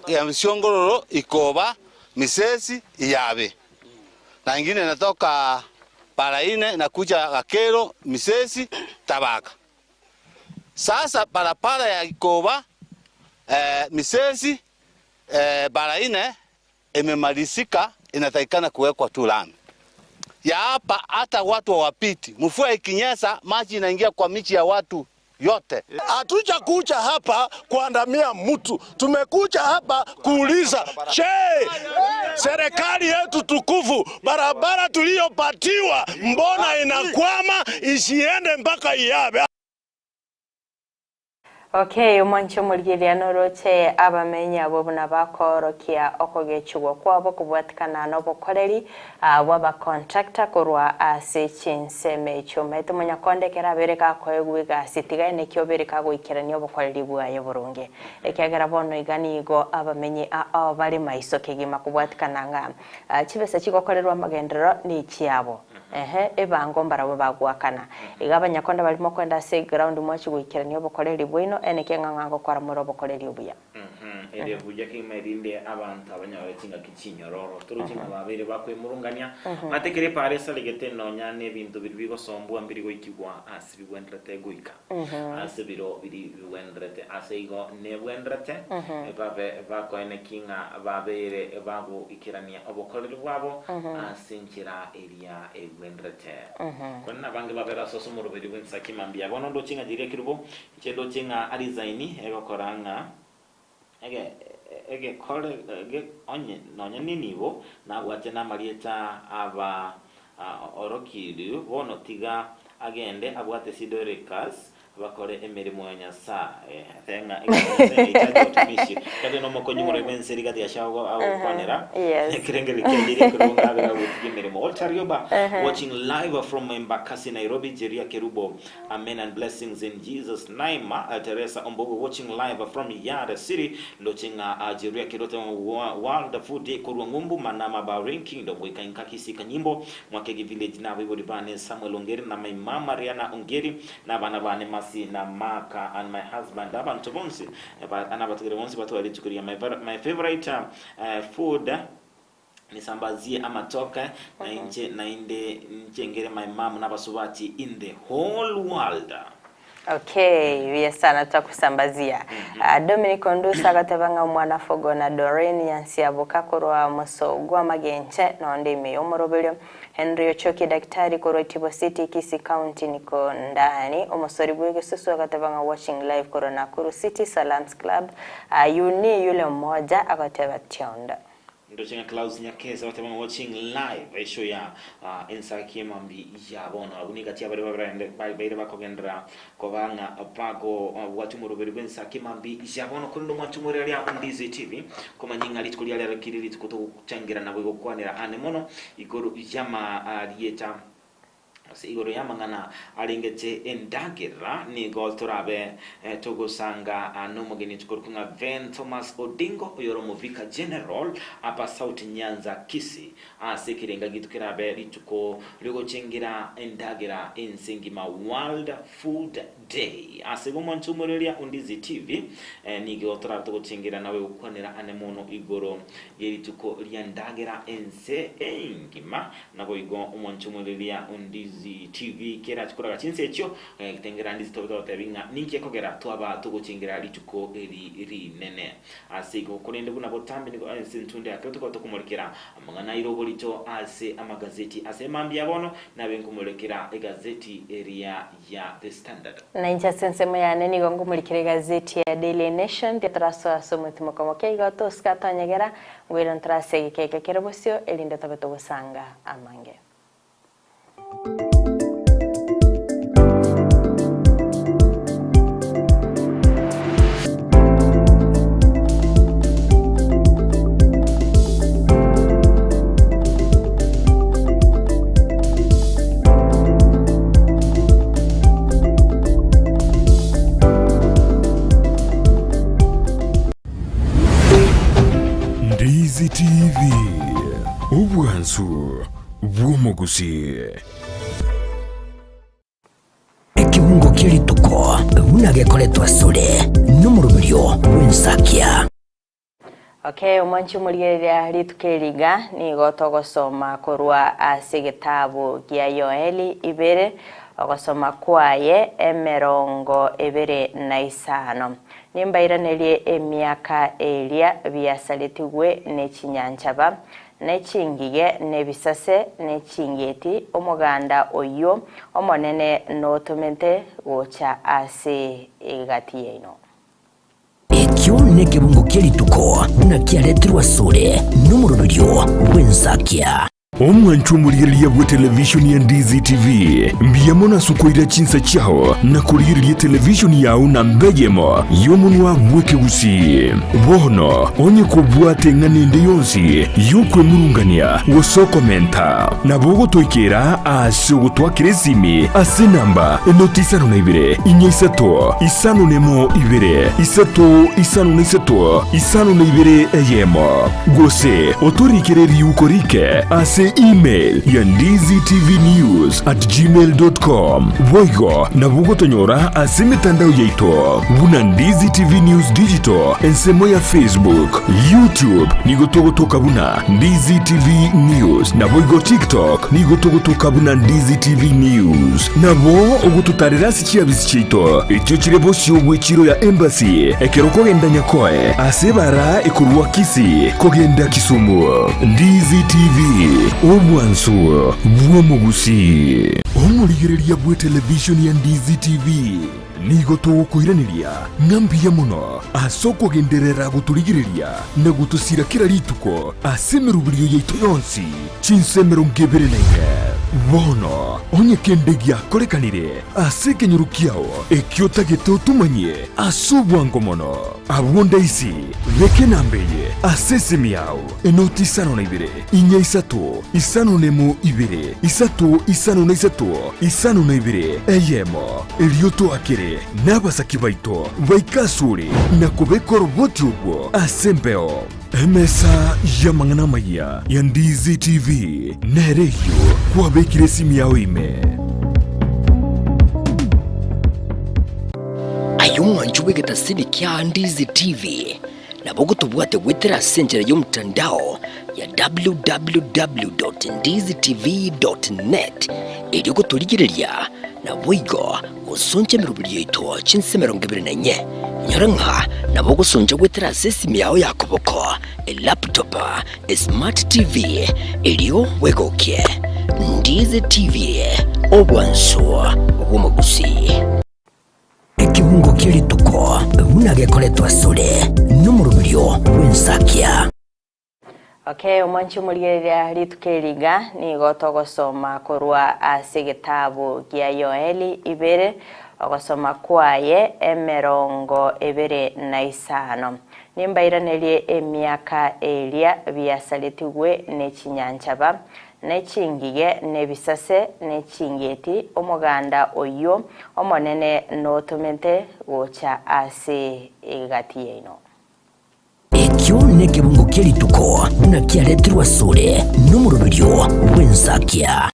ya Msiongororo Ikoba Misesi Iyabe, na ingine inatoka Paraine inakuja Gakero Misesi Tabaka. Sasa barabara ya Ikoba Misesi Baraine imemalizika, inatakikana kuwekwa tu lami ya hapa, hata watu hawapiti. Mvua ikinyesha, maji inaingia kwa michi ya watu yote. Hatujakuja hapa kuandamia mtu, tumekuja hapa kuuliza, je, serikali yetu tukufu, barabara tuliyopatiwa mbona inakwama isiende mpaka Iyabe? Okay, omwancho omorigereria noroche abamenyi abo buna bakorokia okogechigwa kwabo kobwatikana na obokoreri bw'abacontractor korwa ase chinsemo echio maete omonyakondekera abere gakoegwa egasi tigae nekio obere kagoikerania obokoreri bwaye boronge ekiagera bono iga nigo abamenyi ao bare maiso kegima kobwatikana ng'a chibesa chigokorerwa amagenderero ni chiabo ehe ebango mbarabo bagwakana iga abanyakonda barimo kwenda ase ground mwachi goikerania obokoreri bwaino eneke ng'a ng'a gokora more obokoreri obuya. Ere buya kegima erinde abanto abanyore chingaki chinyororo. Toroche ng'a babeire bakwemurungania, batekere epaara esaregete nonya nebinto biria bigosombwa mbiri goikigwa ase bigwenderete goika ase biro biria bigwenderete. Ase igo nebwenderete babe bakoeneki ng'a babeire bagoikerania obokoreri bwabo ase enchera eria egwenderete. Korende nabange babere ase ase omoroberi bw'ensaki mambia. Bono ndoche ng'a riria kerubo Inche ndoche ng'a aresign egokora ng'a ege egekore ege onye nonya nenibo nabwate namarieta aba orokiri bono tiga agende abwate Sidoricus bakore emeremo ya Nyasaye ase ng'a egekore Nyasaye nahitaji watumishi kate nomokonyi more bwense Rigathi Gachagua agokwanera ekerengererio kiaye riria ekerubo ng'a abe gagotiga emeremo Walter Rioba watching live from Embakasi Nairobi Jeria Kerubo Amen and blessings in Jesus name Teresa Ombogo watching live from Yard City ndoche ng'a Jeruya Kirote World Food Day korwa ng'umbu Manama Bahrain Kingdom goika inka Kisii Kanyimbo Mwakegi Village na abaibori bane Samuel Ongeri na my mama Riana Ongeri na abana bane Mercy na Mark and my husband abanto bonsi na abatigari bonsi batware rituko rigiya my favorite food Nisambazie amatoke na inche naende nchengere my mum nabasubati in the whole world. Okay, buya sana twakusambazia. Ah, Dominic Ondusa agateba ng'a omwana Fogo na Doreen Nyansiaboka korwa Mosogwa Magenche nonde ime y'omoroberio. Henry Ochoki daktari korwa Itibo City Kisii County niko ndani. Omosori bw'egesusu agateba ng'a watching live korwa Nakuru City Salams Club. Ah, Yuni yule mmoja agateba tionda. Ndoche ng'a Klaus Nyakesa bateba ng'a watching live eshow ya ensaki emambi ya bono. Abwo nigati abare baberende babeire bakogenderera koba ng'a bagobwatia omoroberi bw'ensaki emambi ya bono. Korende omwancho omorere aria Ndizi TV komanya ng'a rituko riarero kiri rituko togochangerana nabo gokwanera ane mono igoro y'amarieta. Ase igoro y'amang'ana arengete endagera, nigo torabe togosanga nomogeni tokorokwa ng'a Ven Thomas Odingo, oyore Omovicar General apa South Nyanza Kisii, ase ekerenga gito kerabe rituko riogochengera endagera ense engima, World Food Day. Ase igo omwancho omoreria o Ndizi TV, nigo torabe togochengera nawe gokwanera ane mono igoro yerituko ri'endagera ense engima. Naboigo omwancho omoreria o Ndizi TV kerache koraga chinsa echio, tengera Ndizi tobe togotebi ng'a ninki ekogera twaba togochengera rituko eri rinene. Ase igo korende buna botambe nigo ense entunde ya kero tokoba tokomorekera amang'ana aire oborito ase amagazeti ase mambia bono nabe nkomorekera egazeti eria ya The Standard. Na inche ase ensemo yane nigo ngomorikera egazeti ya Daily Nation, riria torasoe ase omotimoko moke igo tosika tonyegera, ngoira ntorase egeka eke kere bosio, erinde tobe togosanga amange. Ndizi TV, obwansu bw'omogusii. Ekebungo kia rituko buna gekoretwa asore nomoroberio bw'ensakia. Okay, omwanchi omorigereria rituko eri iga nigo togosoma korwa ase egetabu gia Yoeli ibere, ogosoma kwaye emerongo ebere na isano. Nimbairanerie emiaka eria biasaretigwe ne chinyanchaba, ne chingige, na ebisase, ne ching'iti, omoganda oyio Omonene notomete gocha ase egati yaino. Ekio nekebungo kie rituko buna kiaretirwe asore nomoroberio bw'ensakia. Omwanchwa omorigereria bw'etelevishoni ya Ndizi TV, mbuya mono ase okoira chinsa chiao na korigereria etelevishoni yao namba eyemo y'omonwa bw'ekegusii. Bono onye kobwate eng'ana ende yonsi y'okwemurungania gose okomenta, nabo ogotoikera ase ogotwakera esimi ase enamba enoti isano na ibere, inya isato, 51 ibere, isato, 53, 52 eyemo, gose otorikere riuko rike ase. ase email ya ndizitvnews at gmail dot com. Boigo nabo ogotonyora ase emetandao yaito buna Ndizi TV News Digital ensemo ya Facebook, YouTube nigo togotoka buna Ndizi TV News naboigo TikTok nigo togotoka buna Ndizi TV News. Nabo ogototarera ase chiabisi chiaito echio chire bosio bw'echiro ya Embassy ekero okogenda Nyakoe ase ebara ekorwa Kisii kogenda Kisumu. Ndizi TV, obwansu bw'omogusii. Omorigereria bw'etelevishoni ya Ndizi TV nigo togokoiraneria ng'a mbuya mono ase okogenderera gotorigereria na gotosira kera rituko ase emeroberio yaito yonsi chinsa 24. Bono onye kende giakorekanire ase ekenyoro kiao ekio otagete otomanyie ase obwango mono, abwo ndaisi beka enamba eye ase esimi yao, enoti isano na ibere, inya isato, isano nemo ibere, isato isano na isato, isano na ibere, eyemo. Erio toakere nabasaki baito baike asore na kobeka oroboti orwo ase embeo. Emesa y'amang'ana amayia ya Ndizi TV nere eyio kwabekire esimi yao ime. Aye omwanchi bw'egetasini kia Ndizi TV, nabo ogotobwate goetera ase enchera y'omotandao ya www.ndizitv.net erio gotorigereria naboigo gosoncha emeroberi yaito chinse 24. Nyora ng'a nabo ogosoncha goetera ase esimi yao ya koboko, elaptop, esmart TV erio bwegokie. Ndizi TV, obwansu bw'omogusii. Ekebungo kie rituko buna gekoretwa asore nomoroberio bw'ensakia. Okay, omwanchi omorigereria rituko eri iga nigo togosoma korwa ase egetabu gia Yoeli ibere, ogosoma kwaye emerongo ebere na isano. Nimbairanerie emiaka eria biasaretigwe ne chinyanchaba, ne chingige, na ebisase, ne chingeti, omoganda oyio Omonene notomete gocha ase egati yaino. Ekio nekebungo kie rituko buna kiaretirwe asore nomoroberio bw'ensakia.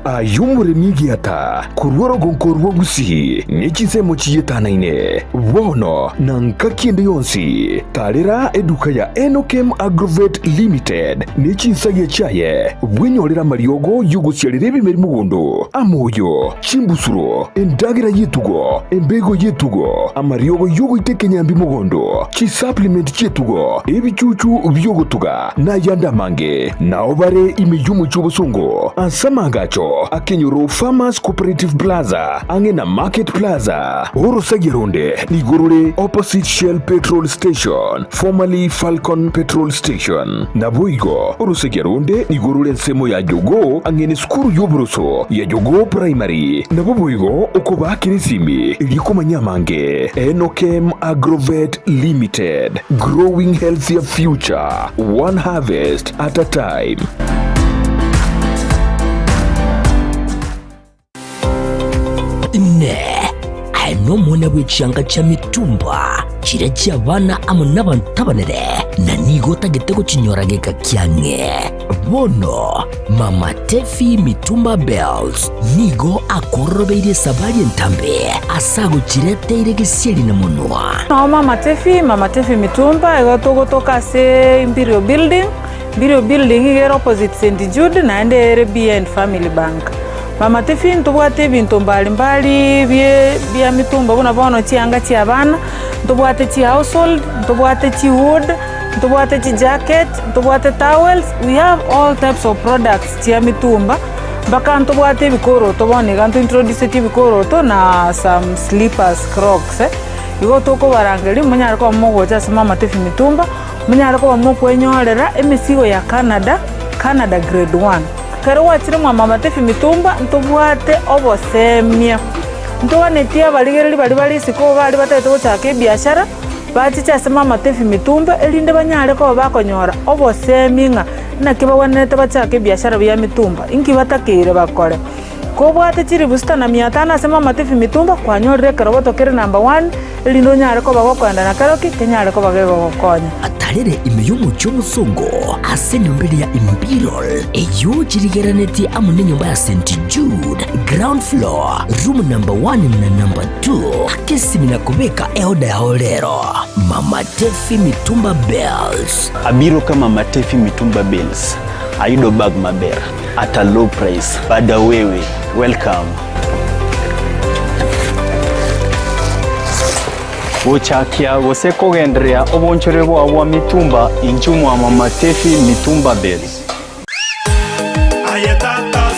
Aye omoremi egiata korwa orogonko rwa Gusii ne chinsemo chiyetanaine, bono na ngaki ende yonsi, tarera eduka ya Enokem Agrovet Limited ne chinsagia chiaye, bwenyorere amariogo y'ogosiarera ebimeri mogondo, amoyo, Chimbusuro, endagera y'etugo, embego y'etugo, amariogo y'ogoita ekenyambi mogondo, chisupplement chi'etugo, ebichuchu bi'ogotuga, na ayande amange. Nao bare ime y'omochie obosongo ase amaagacho akenyoro Farmers Cooperative Plaza ang'e na Market Plaza. Orosagia ronde nigo rore opposite Shell Petrol Station, formerly Falcon Petrol Station. Naboigo orosagia ronde nigo rore ensemo ya Jogoo ang'e nesukuru y'oboroso ya Jogoo Primary. Nabo boigo okobaakera esimi erio komanya amange. Enokem Agrovet Limited, growing healthier future, one harvest at a time. Inee! Aye nomwana bwe chianga chia mitumba, chiria chi'abana amo nabanto abanene, na nigo otagete gochinyora geka kiang'e? Bono Mama Tefi Mitumba Bells nigo akororobeirie esabari entambe ase agochireteire gesieri na monwa. Nao Mama Tefi, Mama Tefi Mitumba, igo togotoka ase Imperial Building, Imperial Building iga ere opposite St Jude naende ere behind Family Bank. Mama Tefi ntobwate ebinto mbali mbali bie bia mitumba buna bono chianga chia abana, ntobwate chi household, ntobwate chi wood, ntobwate chi jacket, ntobwate towels, we have all types of products chia mitumba, mpaka ntobwate ebikoroto bono iga nto introduceti ebikoroto na some slippers, crocs. Igo tokobarangeria monyare koba mogocha ase Mama Tefi Mitumba, monyare koba mokwenyorera emesigo ya Canada, Canada grade one. Ekero gwachire mwa Mama Tefi Mitumba ntobwate obosemia, ntoganetie abarigereria baria bare isiko baria batagete gochaka ebiashara, bachiche ase Mama Tefi Mitumba erinde banyare koba bakonyora obosemi ng'a naki bagwenerete bachake ebiashara bia mitumba, inki batakeire bakore. Kobwate chilifu sita na mia tano ase Mama Tiffy Mitumba, kwanyorire ekeroboto kere number one, erinde onyare koba gokoenda na kero ki kenyare koba gegogokonya. Atarere ime y'omochie omosongo ase enyomba eria ya Imperial, eyio chirigeranetie amo nenyomba ya St. Jude, ground floor, room number one na number two. Aka esimi na kobeka eoda yao rero. Mama Tefi Mitumba Bells. Abiro ka Mama Tefi Mitumba Bells, ayudo bag maber at a low price. Bada wewe, welcome. Gochakia gose kogendereria obonchore bwao bwa mitumba inchuo mwa Mama Tefi Mitumba Bales.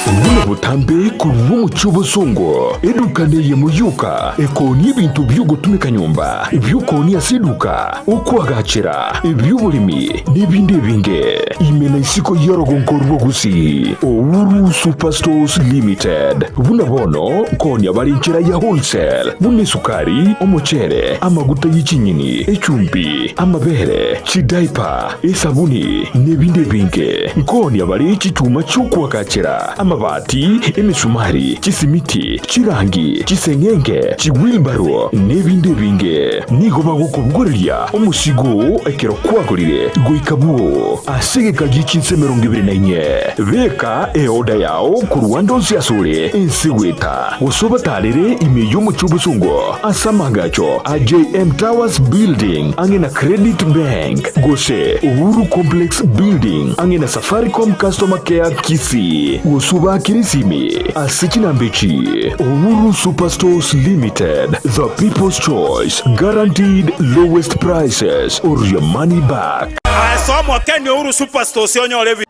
Buna botambe korwa omochie obosongo, eduka neyemo yoka ekoonia ebinto bi'ogotumeka nyomba, ebi'okoonia ase eduka, okoagachera, ebi'oboremi, na ebinde ebinge. Ime na isiko y'orogongo rwa Gusii, Uhuru Superstores Limited. Buna bono nkoonia bare enchera ya wholesale, buna esukari, omochere, amaguta ye chinyeni, echumbi, amabere, chidaipa, esabuni, na ebinde ebinge. Nkoonia bare chichuma chi'okoagachera, amabati, emesumari, chisimiti, chirangi, chiseng'enge, chiwilbaro, na ebinde ebinge. Nigo bagokobogoreria omosigo oo ekero kwagorire goika bwoo ase egeka gie chinsa 24. Beka eoda yao korwa ande onsi asore ense goeta, gose obatarere ime y'omochie obosongo ase amaagacho a JM Towers Building ang'e na Credit Bank, gose Uhuru Complex Building ang'e na Safaricom Customer Care Kisii, gose obaakere esimi ase chinamba echi, Uhuru Superstores Limited, the people's choice, guaranteed lowest prices or your money back. Ase omokeni Uhuru Superstores onyore ebi.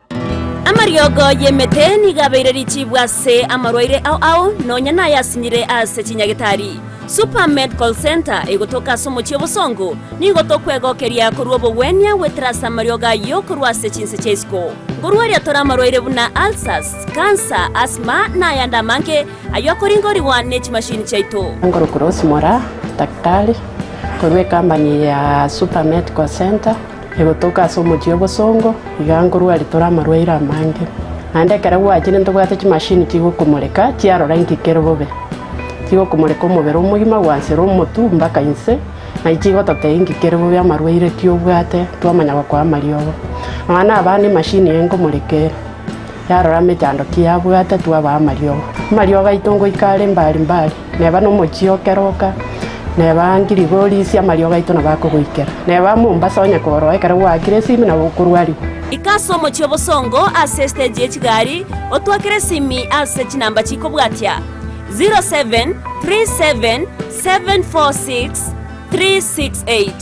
Amariogo y'emete nigo abeire richibu ase amarwaire ao ao, nonya nayasinyire ase chinyagetari. Super Medical Centre egotoka ase omochie obosongo, nigo tokwegokeria korwa obogwenia goetera ase amariogo ayio korwa ase chinse chia isiko. Nkorwaria tore amarwaire buna ulcers, cancer, asthma na ayande amange ayio akoringorigwa ne chimashini chiaito. Nkorokwa Rose Moraa, daktari, korwa ecompany ya Super Medical Centre, egotoka ase omochie obosongo, iga nkorwaria tore amarwaire amange. Naende ekero gwachire ntobwate chimashini chigokomoreka chiarora inki kere bobe. Chigokomoreka omobere omogima gwansera omotwe mpaka inse, naye chigototebia inki kere bobe amarwaire ki obwate, twamanya gokoa amariogo. Nonya na abana emashini eye nkomoreka ere, yarora emechando ki yabwate twabaa amariogo. Amariogo aito ngoika are mbari mbari, neba na omochie o Keroka, neba Ngirigorisia amariogo aito nabo akogoikera. Neba Mombasa onye koroo ekero gwaakire esimi nabo okorwarigwa. Ika ase omochie obosongo ase estage ye chigari, otwakere esimi ase chinamba chikobwatia, 0737746368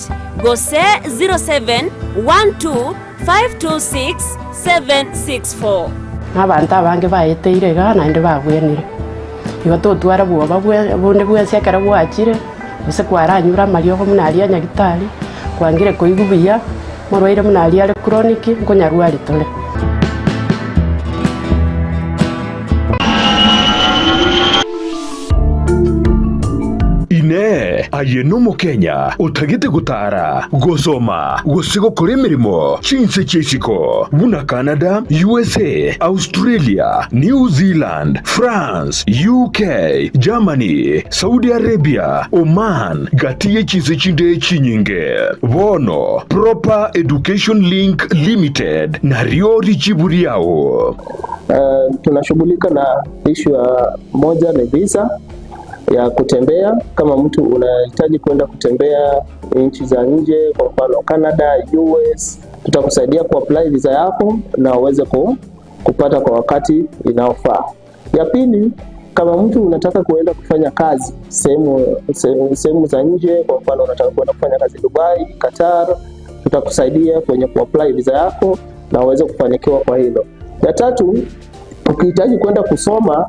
gose 0712526764. Na abanto abange baeteire igaa naende babwenire. Igo totwara bwoba bonde bwensi ekero gwachire, gose kwaranyure amariogo buna aria a nyagitari, kwangire koigwa buya, morwaire buna aria are chronic, nkonyarwari tore. Inee! Aye n'Omokenya otagete gotaara, gosoma, gose gokora emeremo chinse chia isiko buna Canada, USA, Australia, New Zealand, France, UK, Germany, Saudi Arabia, Oman, gati ye chinse chinde chinyinge? Bono Proper Education Link Limited nario richibu riao. Tunashughulika na issue ya moja ni visa ya kutembea. Kama mtu unahitaji kwenda kutembea nchi za nje, kwa mfano Canada, US, tutakusaidia kuapply visa yako na uweze kupata kwa wakati inaofaa. Ya pili, kama mtu unataka kuenda kufanya kazi sehemu za nje, kwa mfano unataka kuenda kufanya kazi Dubai, Qatar, tutakusaidia kwenye kuapply visa yako na uweze kufanikiwa kwa hilo. Ya tatu, ukihitaji kwenda kusoma,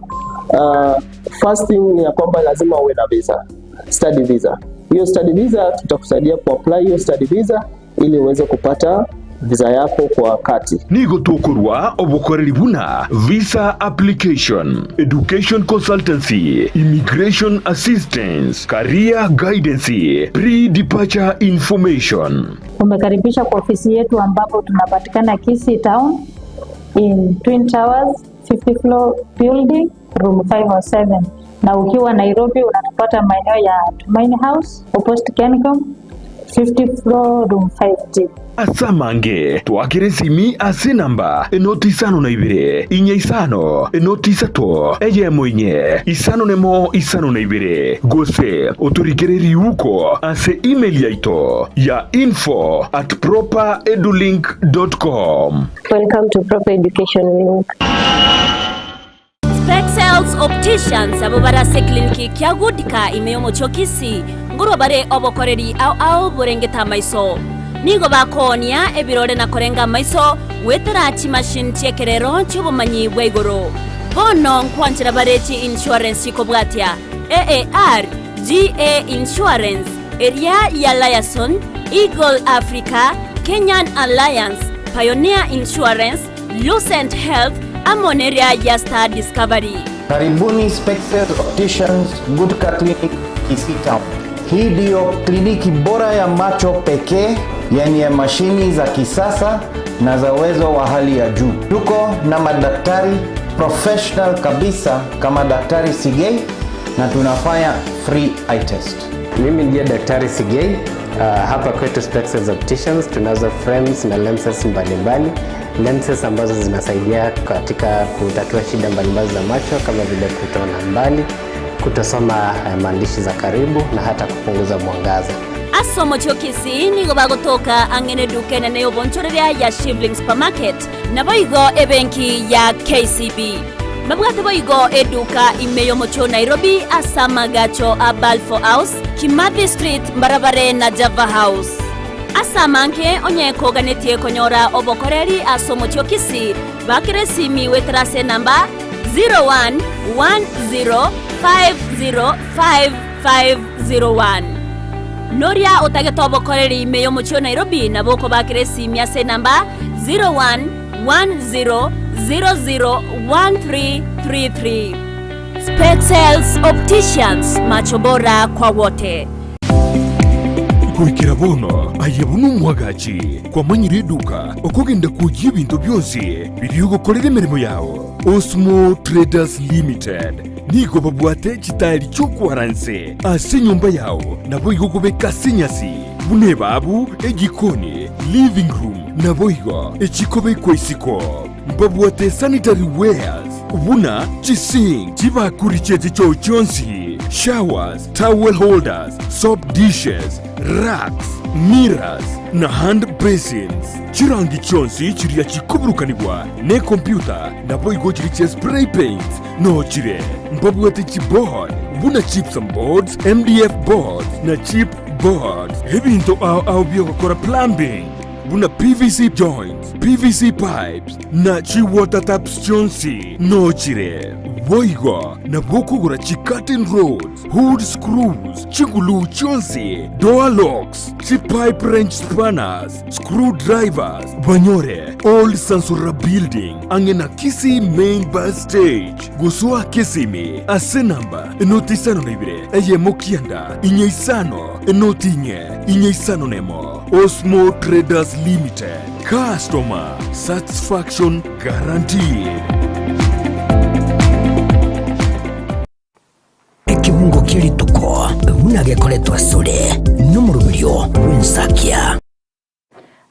first thing ni ya kwamba lazima uwe na visa, study visa. Hiyo study visa tutakusaidia kuapply hiyo study visa ili uweze kupata visa yako kwa wakati. Nigo tokorwa obokoreri buna visa application, education consultancy, immigration assistance, career guidance, pre-departure information. Umekaribishwa kwa ofisi yetu ambapo tunapatikana Kisii Town in Twin Towers. 50 floor building room 507 na ukiwa Nairobi unatupata maeneo ya Tumaini House opposite Kencom 50 floor room 5G. Ase amange twakire esimi ase enamba enoti isano na ibere, inye isano, enoti isato, eyemo inye, isano nemo isano na ibere, gose otorikere riuko ase email yaito ya info at properedulink dot com. Welcome to Proper Education Link. Spexels Opticians abwo bare ase ekliniki kia Goodka ime y'omochie o Kisii ngorwa bare obokoreri ao ao borengete amaiso. Nigo bakoonia ebirore na korenga amaiso goetera chimachine chi'ekerero chi'obomanyi bwa igoro. Bono nkwanchera bare chi insurance chikobwatia AAR, GA Insurance, eria ya Liaison, Eagle Africa, Kenyan Alliance, Pioneer Insurance, Lucent Health, amo neria ya Star Discovery. Karibuni Spexel Opticians Gutka Clinic Kisii Town. Hii ndiyo kliniki bora ya macho pekee yenye mashini za kisasa na za uwezo wa hali ya juu. Tuko na madaktari professional kabisa kama Daktari Sigei na tunafanya free eye test. Mimi ndiye Daktari Sigei. Hapa kwetu Spexels Opticians tunazo frames na lenses mbalimbali, lenses ambazo zinasaidia katika kutatua shida mbalimbali za macho kama vile kutoona mbali, kutosoma maandishi za karibu na hata kupunguza mwangaza. Ase omochie o Kisii nigo bagotoka ang'e neduka enene y'obonchoreria ya Shivling Supermarket, naboigo ebenki ya KCB. Babwate boigo eduka ime y'omochie o Nairobi ase amagacho a Balfour House, Kimathi Street mbarabare na Java House. Ase amange onye koganetie konyora obokoreri ase omochie o Kisii, bakera esimi goetera ase enamba 0110505501. Noria otagete obokoreri ime y'omochie o Nairobi nabo okobakera esimi ase enamba 0110001333. Spexels Opticians, macho bora kwa wote. Goikera bono aye buna omwagachi kwamanyire eduka okogenda kwoyia ebinto bionsi biria ogokorera emeremo yao. Osmo Traders Limited nigo babwate chitairi chi'okwara nse ase enyomba yao naboigo okobeka ase enyasi buna ebabu, ejikoni, living room naboigo echikobekwa isiko. Mbabwate sanitary wares buna chisink, chibakuri chie chichoo chionsi, showers, towel holders, soap dishes, racks, mirrors na hand basins. Chirangi chionsi chiria chikoburukanigwa nekompyuta naboigo chiria chia spray paints nochire. Mbabwate chiboard buna gypsum boards, MDF boards na chip boards. Ebinto ao ao biogokora plumbing buna PVC joints, PVC pipes na chi water taps chionsi nochire. Boigo nabo okogora chi curtain rods, hood screws, chigulu chionsi, door locks, chi pipe wrench spanners, screw drivers, banyore Old Sansura Building ang'e na Kisii Main Bus Stage gosoa Kisimi ase namba enoti isano na ibere eyemo kianda inye isano enoti inye inye isano nemo. Osmo Traders Limited, customer satisfaction guaranteed. Ekebungo kie rituko buna gekoretwa asore nomoroberio bw'ensakia.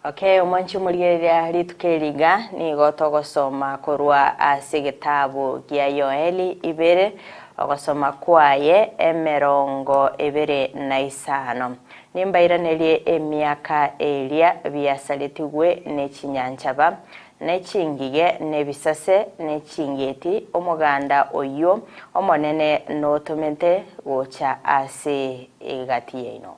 Okay, omwanchi omorigereria rituko eri iga nigo togosoma korwa ase egetabu gia Yoeli ibere, ogosoma kwaye emerongo ebere na isano. Nimbairanerie emiaka eria biasaretigwe ne chinyanchaba, ne chingige, na ebisase, ne ching'iti, omoganda oyio Omonene notomete gocha ase egati yaino.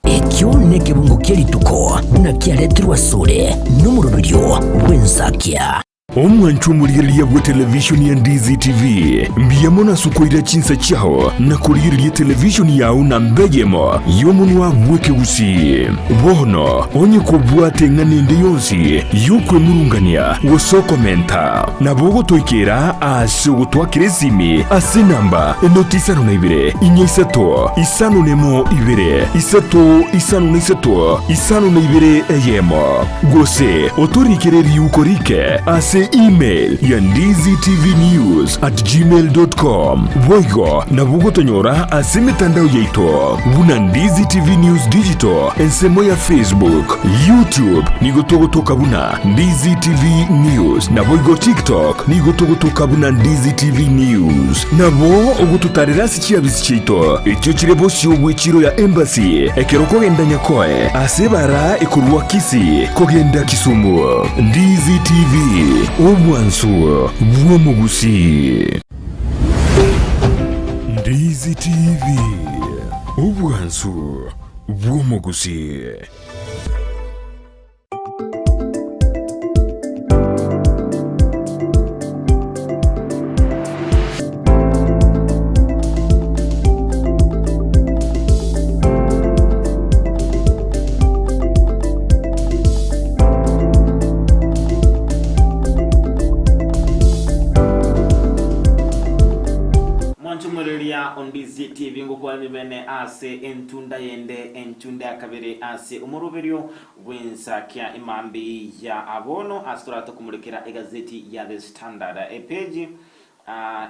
Ekio nekebungo kie rituko buna kiaretirwe asore nomoroberio bw'ensakia. Omwanchwa omorigereria bwe televishoni ya Ndizi TV, mbuya mono ase okoira chinsa chiao na korigereria televishoni yao namba eyemo y'omonwa bw'ekegusii. Bono onye kobwate eng'ana ende yonsi y'okwemurungania gose okomenta, nabo ogotoikera ase ogotwakera esimi ase enamba enoti isano na ibere, inya isato, isano nemo ibere, isato isano na isato, isano na ibere eyemo. Gose otorikere riuko rike ase. ase email ya ndizitvnews at gmail dot com. Boigo nabo ogotonyora ase emetandao yaito buna Ndizi TV News Digital ensemo ya Facebook, YouTube nigo togotoka buna Ndizi TV News naboigo TikTok nigo togotoka buna Ndizi TV News. Nabo ogototarera ase chiabisi chiaito echio chire bosio bw'echiro ya Embassy ekero okogenda Nyakoe ase ebara ekorwa Kisii kogenda Kisumu. Ndizi TV, obwansu bw'omogusii. Ndizi TV, obwansu bw'omogusii. Mwanchomoreria Ondizi TV ngokwanire bene ase entunda yende entunda ya kabere ase omoroberio bw'ensakia emambia ya abono ase torate komorekera egazeti ya The Standard epeji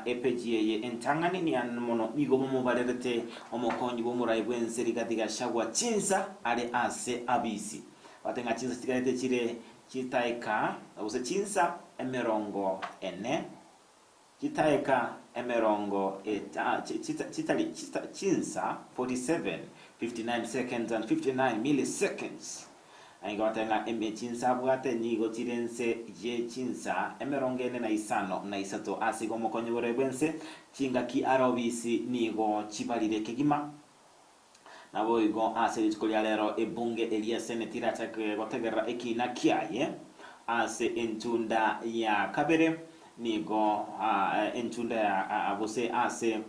Epeji eye entang'ani niane mono nigo momobarerete omokonyi bw'omorai bw'ense Rigathi Gachagua chinsa are ase abisi. Bate ng'a chinsa chigarete chire chitaeka gose chinsa emerongo ene, chitaeka emerongo eta chitari chinsa 47, 59 seconds and 59 milliseconds. Nigo bateba ng'a ime chinsa abwate nigo chire nse ye chinsa emerongo ene na isano na isato. Ase igo omokonyi bore bw'ense chingaki are obisi nigo chibarire kegima. Naboigo ase rituko ria rero ebunge eria Seneti erachake gotegerera ekiina kiaye ase entunda ya kabere nigo entunda ya gose ase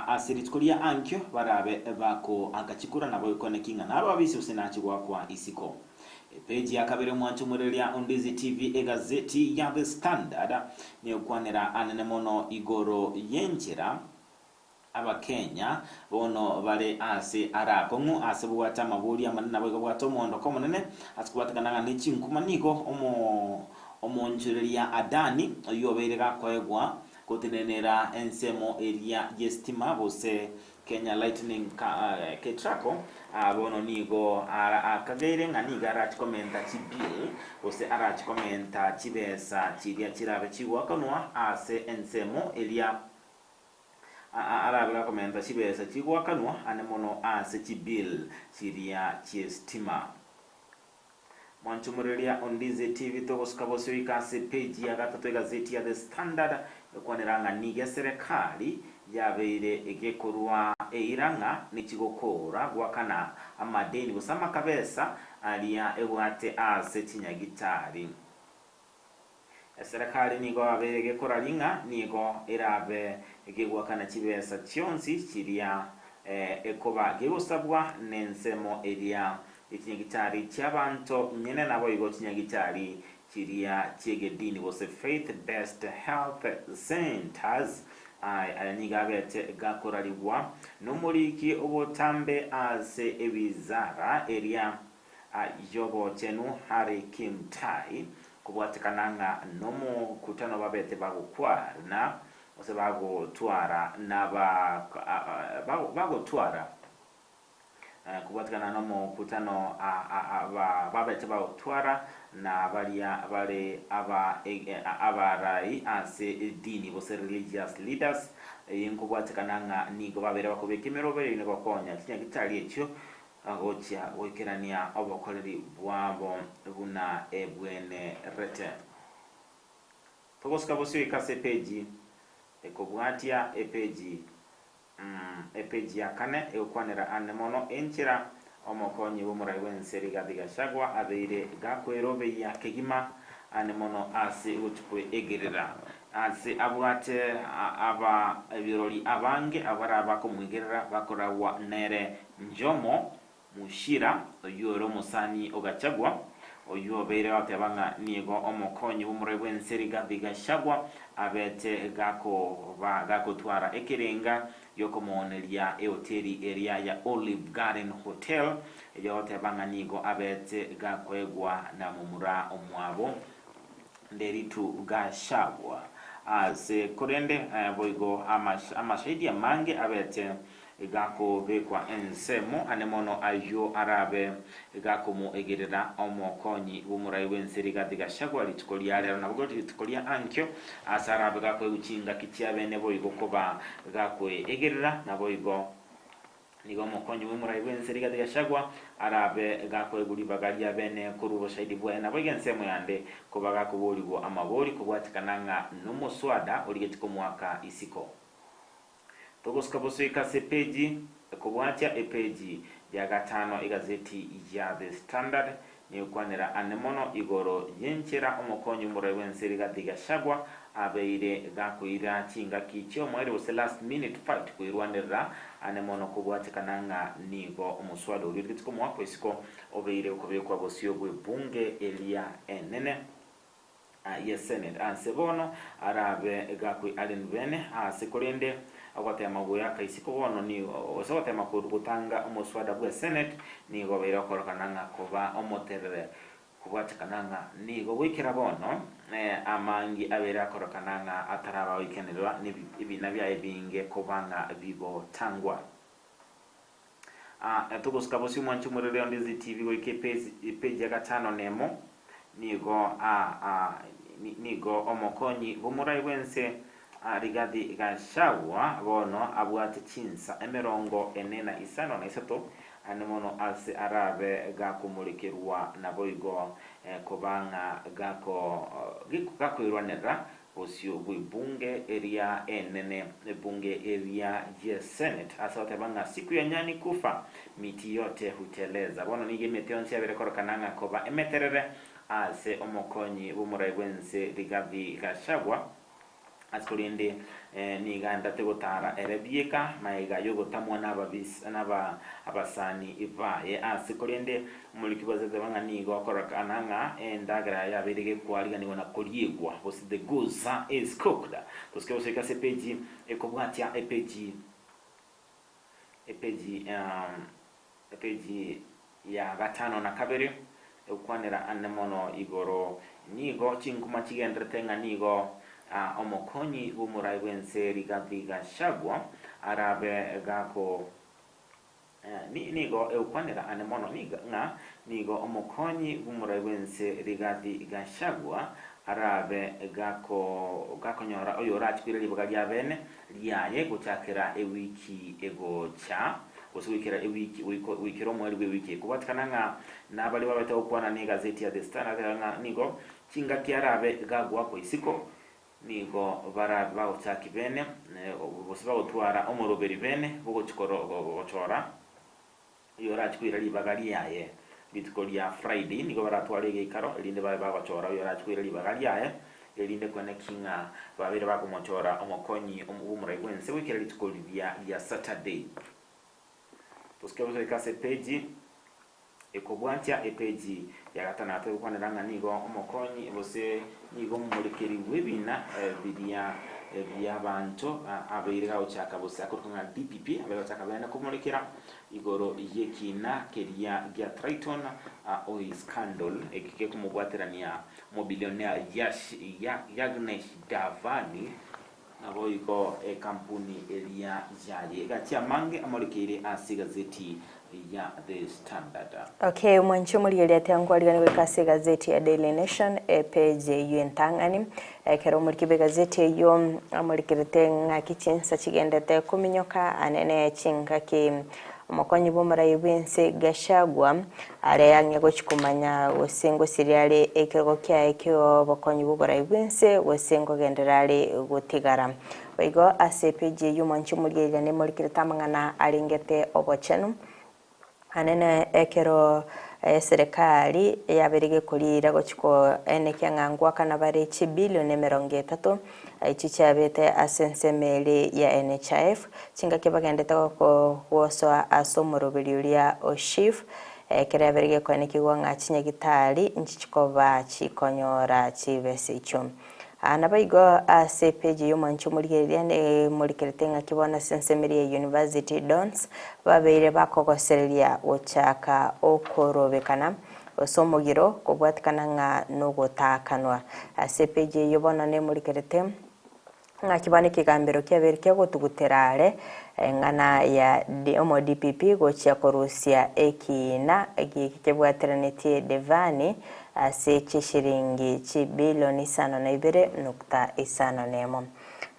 Ase rituko ria ankio barabe bakoaka chikura na boikoneki ng'a narwabise gose nache goakwa isiko. Epeji ya kabere mwanche omoreria o Ndizi TV egazeti ya The Standard negokwanera anene mono igoro y'enchera Abakenya bono bare ase are akong'u ase bobwate amaborio amanene naboigo bwate omoondoko omonene ase kobwatekana ng'a nechinkuma nigo omo omoonchoreria Adani oyio obeire gakoegwa Gotenenera ensemo eria y'esitima gose Kenya Lightning Ketraco bono nigo akageire ng'a nigo arache komenta chibill gose arache komenta chibesa chiria chirabe chigoakanwa ase ensemo eria arabe gakomenta chibesa chigoakanwa ane mono ase chibill chiria chi'esitima. Mwanchomoreria Ondize TV togosuka bosio ika ase page ya gatato egazeti ya The Standard ekwanera ng'a nigo eserekari yabeire egekorwa eira ng'a nechigokoora goakana amadeni gose amakabesa aria ebwate ase chinyagitari. Eserekari nigo yabeire egekora ring'a nigo erabe gegoakana chibesa chionsi chiria ekoba gegosabwa nensemo eria yechinyagitari chiabanto nyene naboigo chinyagitari chiria chiegedini gose faith based health centers. Aya nigo abete gakorarigwa nomoriki obotambe ase ewizara eria y'obochenu Harry Kimtai, kobwatekana ng'a nomokutano babete bagokwana gose bagotwara naba bagotwara kobwatekana nomokutano babete bagotwara na baria bare aba abarai ase edini gose religious leaders. Eye nkobwatekana ng'a nigo babere bakobeka emeroberi na gokonya chinyagitari echio Agochia goikerania obokoreri bwabo buna ebwenerete. Togosuka bosio ika ase epeji ekobwatia epeji epeji ya kane egokwanera ane mono enchera omokonyi bw'omorai bw'ense Rigathi Gachagua abeire gakwerobeia kegima ane mono ase gochia kweegerera ase abwate aba ebirori abange abarabakomwegerera bakoragwa nere Njomo Muchira, oyio ore omosani o Gachagua, oyio obeire goteba ng'a nigo omokonyi bw'omorwai bw'ense Rigathi Gachagua abete gakoba gakotwara ekerenga gi'okomooneria ehoteli eria ya Olive Garden Hotel, eyio agoteba ng'a nigo abete gakoegwa na momura omwabo. Nderitu Gachagua. Ase korende boigo amashahidi amange abete gakobekwa ensemo ane mono ayio arabe gakomoegerera omokonyi bw'omorai bw'ense Rigathi Gachagua rituko ria rero naboigo rituko ria ankio ase arabe gakoegwa chingaki chiabene boigo koba gakoegerera naboigo Nigo omokonyi bw'omorai bw'ense Rigathi Gachagua arabe gakoegwa ribaga ria bene korwa oboshahidi bwaye naboigo ensemo yande koba gakoborigwa amabori kobwatekana ng'a nomoswada origetie komoaka isiko. Togosuka bosoika ase epeji ekobwatia epeji ya gatano egazeti ya The Standard Nigokwanera ane mono igoro y'enchera omokonyi omorai bw'ense Rigathi Gachagua abeire gakoira chingaki chi'omoerio gose last minute fight koirwanerera ane mono kobwatekana ng'a nigo omoswada oria origetie komoakwa isiko obeire okobekwa bosio bw'ebunge eria enene ye Senate ase bono arabe gakwe Allen bene aase korende ogotema goyaka isiko bono nigo gose ogotema gotanga omoswada bwe Senate nigo obeire okorokana ng'a koba omoterere kobwatekana ng'a nigo goikera bono amangi abeire akorokana ng'a ataraba goikenerwa nebina biaye binge koba ng'a bigotangwa. Togosuka bosio mwanche omorere onde ZTV goika epeji ya gatano nemo nigo nigo omokonyi bw'omorai bw'ense Rigathi Gachagua bono abwate chinsa emerongo ene na isano na isato ane mono ase arabe gakomorekerwa naboigo koba ng'a gakoirwanerera Bosio bw'ebunge eria enene, ebunge eria ye Senate, ase goteba ng'a siku ya nyani kufa, miti yote huteleza. Bono nigo emete yonsi yabere korokana ng'a koba emeterere ase omokonyi bw'omorai bw'ense Rigathi Gachagua, ase korende nigo aendete gotara ere bieka magega y'ogotamwa n'ababisa n'aba abasani baye. Ase korende Omoriki bw'aseteba ng'a nigo akorokana ng'a endagera yabeire gekwariganigwa na koriegwa, gose the goose is cooked. Tosike gosoika ase epeji ekobwatia epeji epeji epeji ya gatano na kabere egokwanera ande mono igoro nigo chinkuma chigenderete ng'a nigo omokonyi bw'omorai bw'ense Rigathi Gachagua arabe gako Nigo egokwanera ane mono ng'a nigo omokonyi bw'omorai bw'ense Rigathi Gachagua arabe gakonyora oyorachie koira ribaga ria bene riaye gochakera ewiki egocha gose goikera ewiki goikera omoerio bw'ewiki ekobwatekana ng'a nabaria babete gokwana n'egazeti ya The Standard ng'a nigo chingaki arabe gagoakwa isiko Nigo barabe bagochaki bene, gose bagotwara omoroberi bene bw'ogochia gochora oyorachie koira ribaga riaye. Rituko ria Friday nigo baratware egeikaro, erinde babe bagochora oyorachie koira ribaga riaye, erinde kweneki ng'a babeire bakomochora omokonyi bw'omorai bw'ense goikera rituko riria ria Saturday. Tosike gosoika ase epeji. Ekobwatia epeji ya gatano tegokwanera ng'a nigo omokonyi gose nigo omorekeri bw'ebina biria bi'abanto abeire gagochaka gose akorokwa ng'a DPP abeire gochaka bene komorekera igoro y'ekina keria gia Triton Oil Scandal eki gekomobwaterania omobillionaire Yash Yagnesh Davani Naboigo ekampuni eria yaye egachia amange amorekeire ase egazeti ya The Standard. Okay, omwanchi omorigereria tiankwariganigwa goika ase egazeti ya Daily Nation epage eyio entang'ani. Ekero omoriki bw'egazeti eyio amorekerete ng'aki chinsa chigendete kominyoka anene chingaki Omokonyi bw'omorai bw'ense Gachagua are ang'e gochia komanya gose ngosiria are ekerogo kiaye ki'obokonyi bw'oborai bw'ense gose nkogenderera are gotigara. Boigo ase epeji eyio omwanchi omorigereria nemorikerete amang'ana arengete obochenu anene ekero eserekari yabeire gekoriira gochia koenekia ng'a ngoakana bare chibilioni emerongo etato Echio chiabete ase ensemo eria ya NHIF, chingaki bagendete gosoa ase omoroberi oria o SHIF, ekero yabeire gekoenekigwa ng'a chinyagitari nchichikoba chikonyora chibesa echio. Naboigo ase epeji y'omwanchi omorigereria nemorikerete ng'aki bono ase ensemo eria ya University Dons babeire bakogosereria gochaka okorobekana. Gose omogiro kobwatikana ng'a nogotaakanwa. Ase epeji eyio bono nemorikerete ng'aki bono ekegambero kiabeire kiagotugutera are eng'ana ya omo DPP gochia korusia ekiina giki kebwateranetie Devani ase chishiringi chibilioni isano na ibere nukta isano nemo.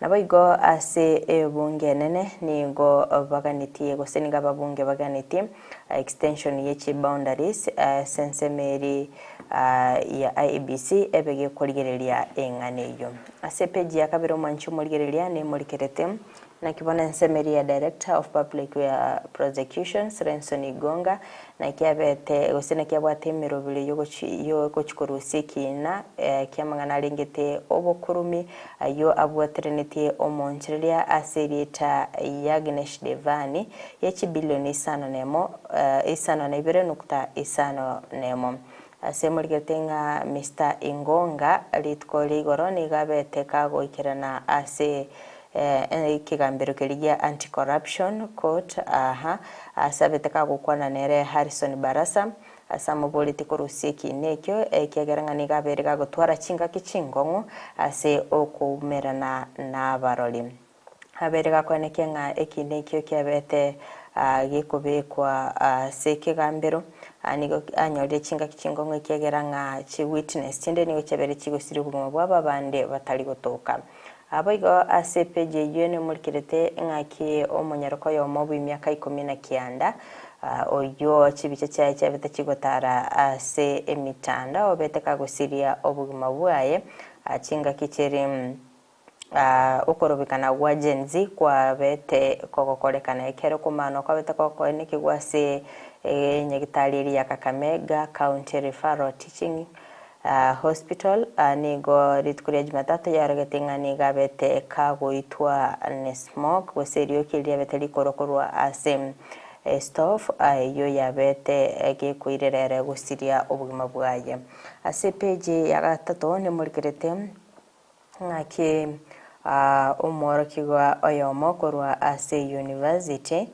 Naboigo ase ebunge enene nigo baganetie gose nigo ababunge baganetie extension ye chiboundaries ase ensemo eri ya IEBC ebe gekorigereria eng'ana eyio. Ase epeji ya kabere omwanchi omorigereria nemorikerete Naki bono ensemo eria ya Director of Public Prosecutions, Renson Igonga, naki abete gose naki abwate emeroberi yogochi yogochi korusia ekiina ki'amang'ana arengete obokurumi ayio abwaterenetie omoonchoreria ase erieta Yagnesh Devani ye chibilioni isano nemo isano na ibere nukta isano nemo. Ase morigerete ng'a Mister Ingonga rituko ria igoro nigo abete kagoikerana ase ekegambero keria gia Anti Corruption Court aaha ase abete kagokwana nere Harrison Barasa ase amoboretie korusia ekiina ekio ekiagera ng'a nigo abere gagotwara chingaki chingong'u ase okoumerana nabarori. Abere gakoenekia ng'a ekiina ekio kiabete gekobekwa ase ekegambero, nigo anyorire chingaki chingong'u ekiagera ng'a chiwitness chinde nigo chiabere chigosiria obogima bwabo abande batari gotoka. Naboigo ase epeji eyio nemorikerete ng'aki omonyaroko oyomo bw'emiaka ikomi na kianda, oyio chibicha chiaye chiabete chigotara ase emitandao obete kagosiria obogima bwaye chingaki chiri okorobekana gwa Gen Z kwabete kogokorekana ekero komanwa kwabete gokoenekigwa ase enyagitari eria ya Kakamega County Referral Teaching Hospital nigo rituko ria Jumatatu yarogete ng'a nigo abete kagoitwa ne smoke gose erioki riabete rikorwa korwa ase estove eyio yabete gekoirera ere gosiria obogima bwaye. Ase epeji ya gatato nemorikerete Ng'aki omworokigwa oyomo korwa ase University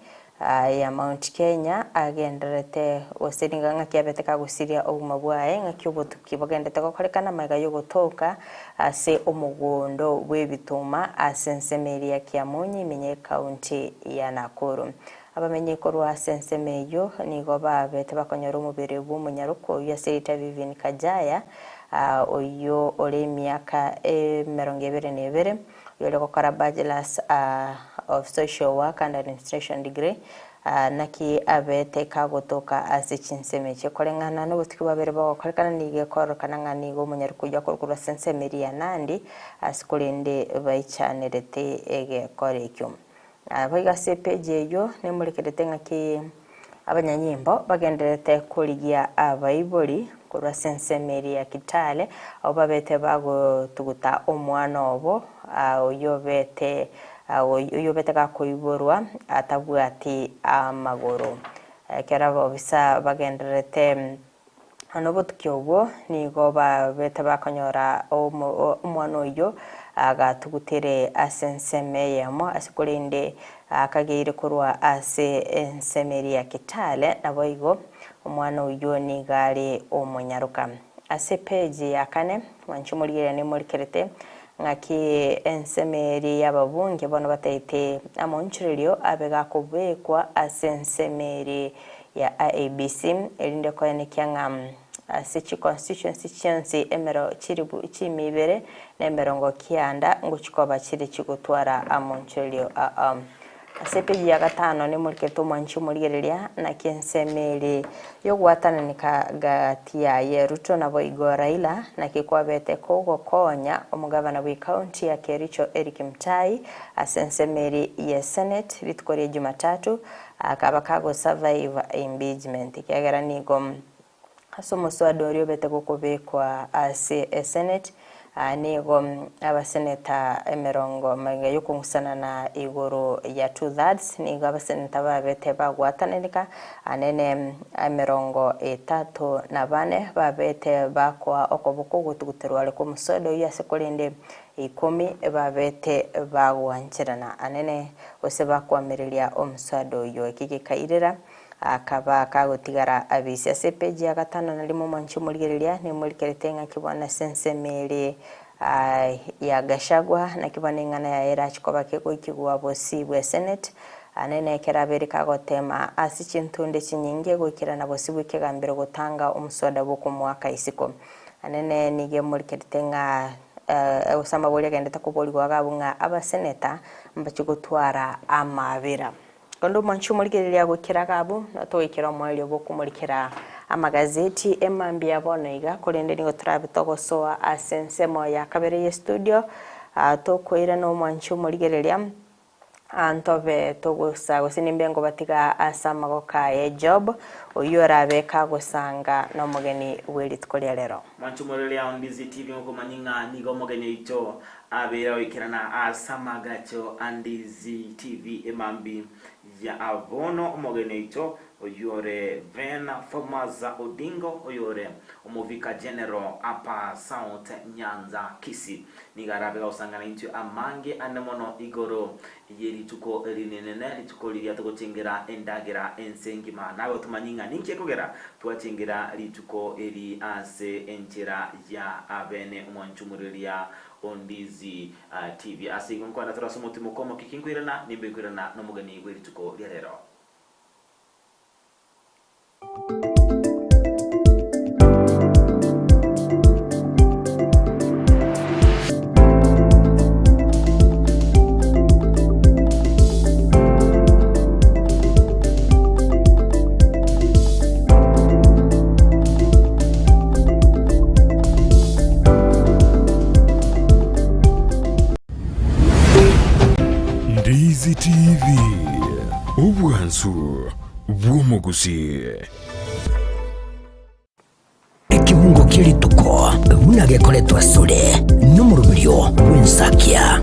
ya Mount Kenya agendererete gose nigo ng'aki abete kagosiria obogima bwaye, ng'aki obotuki bogendete gokorekana magega y'ogotoka ase omogondo bw'ebituma ase ensemo eria ya Kiamunyi ime y'ecounty ya Nakuru. Abamenyi korwa ase ensemo eyio nigo babete bakonyora omobere bw'omonyaroku oyio ase erieta Vivian Kajaya oyio ore emiaka emerongo ebere na ebere, oyore gokora Bachelors of Social Work and Administration degree, naki abete kagotoka ase chinsemo echi. Koreng'ana nobotuki bwabere bogokorekana nigo ekororokana ng'a nigo omonyaroku oyio akorwa korwa ase ensemo eria ya Nandi ase korende baichanerete egekora ekio. Naboigo ase epeji eyio nemorekerete ng'aki abanyanyimbo bagendererete korigia abaibori korwa ase ensemo eria ya Kitale, abwo babete bagotuguta omwana obo oyio obete oyio obete gakoiborwa atabwati amagoro. Ekero abobisa bagendererete Nobotuki obwo nigo babete bakonyora omwana oyio agatugutere ase ensemo eyemo, ase korende akageire korwa ase ensemo eria ya Kitale, naboigo omwana oyio nigo are omonyaroka. Ase epeji ya kane, mwanche omorigereria nemorikerete ng'aki ensemo eria y'ababunge bono bataete amoonchorerio abe gakobekwa ase ensemo eria ya IEBC, erinde koenekia ng'a ase chiconstituency chionsi emero chilifu chimi ibere na emerongo kianda ngochikoba chire chigotwara amonchorio aa. Ase epeji ya gatano nemorikete omwanchi omorigereria naki ensemo ere yogwatananeka gati yaye Ruto naboigo Raila naki kwabete kogokonya omogabana bwe county ya Kericho Eric Mutai ase ensemo ere ye Senate rituko ria Jumatatu Akaba kago survive impeachment ekiagera nigo ase omoswada oria obete gokobekwa ase esenate nigo abaseneta emerongo magega yokong'usanana igoro ya two thirds nigo abaseneta babete bagwatananeka anene emerongo etato na bane babete bakoa okoboko ogotuguterwa are kw'omoswada oyio ase korende Ikomi babete bagwancherana anene, gose bakoamereria omoswada oyio. Eki gekairera Akaba kagotigara abisi. Ase epeji ya gatano na rimo omwanchi omorigereria nimorikerete ng'aki bono ase ensemo ere ya Gachagua naki bono eng'ana yaye erache koba kegoikigwa bosio bwe senate Ane nekero abere kagotema ase chintunde chinyinge goikerana bosio bw'ekegambero gotanga omoswada bw'okomoaka isiko. Ane nigo emorikerete ng'a gose amabori agendete koborigwa iga abwo ng'a abaseneta mbache gotwara amaabera. Onde omwanchi omorigereria goikera iga abwo, togoikera omoerio bw'okomorikera amagazeti emambia bono iga, korende nigo torabe togosoa ase ensemo ya kabere y'estudio, tokoirana omwanchi omorigereria. Ntobe togosa, gose nimbe ngobatiga ase amagoko aye Job, oyio orabe kagosanga nomogeni bwe rituko ria rero. Mwanche omorweri ao Ndizi TV ngokomanyia ng'a nigo omogeni oito abeire goikerana ase amagacho a Ndizi TV emambi ya bono. Omogeni oito oyio ore Ben Fomaza Odingo oyore Omovicar General apa South Nyanza Kisii. Nigo arabe gagosangana intwe amange ane mono igoro ye rituko rinenene, rituko riria togochengera endagera ense engima. Nabe tomanye ng'a ninki ekogera twachengera rituko eri ase enchera ya abene omwanchumuriria o Ndizi TV. Ase igo nkwana tore ase omotimoko omokiki nkoirana, nimbe nkoirana nomogeni bwe rituko ria rero. Ndizi TV, obwansu bw'omogusi. Ekebungo kie rituko buna gekoretwa asore nomoroberio bw'ensakia.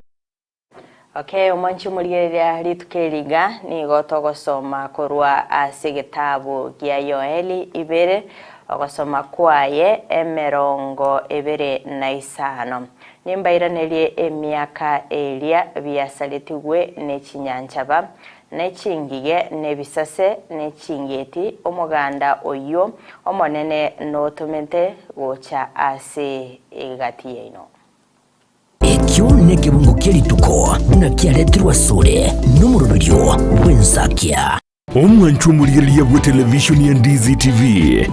Okay, omwanchi omorigereria rituko eri iga nigo togosoma korwa ase egetabu gia Yoeli ibere, ogosoma kwaye emerongo ebere na isano. Nimbairanerie emiaka eria biasaretigwe ne chinyanchaba, ne chingige, na ebisase, ne ching'iti, omoganda oyio Omonene notomete gocha ase egati yaino. Ekio nekebungo kie rituko buna kiaretirwe asore nomoroberio bw'ensakia. Omwanchwa omorigereria bw'etelevishoni ya Ndizi TV,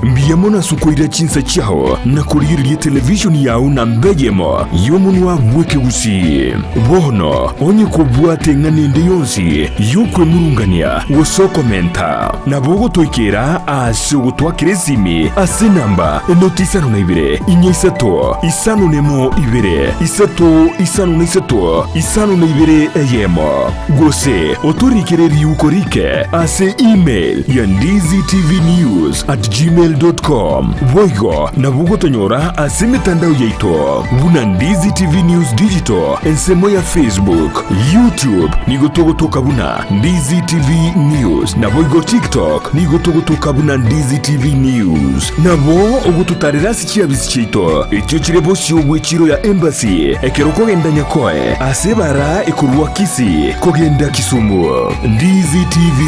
mbuya mono ase okoira chinsa chiao na korigereria etelevishoni yao namba eyemo y'omonwa bw'ekegusii. Bono onye kobwate eng'ana ende yonsi y'okwemurungania gose okomenta, nabo ogotoikera ase ogotwakera esimi ase enamba enoti isano na ibere, inya isato, isano nemo ibere, isato isano na isato, isano na ibere eyemo. Gose otorikere riuko rike ase email ya ndizitvnews@gmail.com. Boigo nabo ogotonyora ase emetandao yaito buna Ndizi TV News Digital ensemo ya Facebook, YouTube nigo togotoka buna Ndizi TV News naboigo TikTok nigo togotoka buna Ndizi TV News. Nabo ogototarera ase chiabisi chiaito echio chire bosio bw'echiro ya Embassy ekero okogenda Nyakoe ase ebara ekorwa Kisii kogenda Kisumu. Ndizi TV,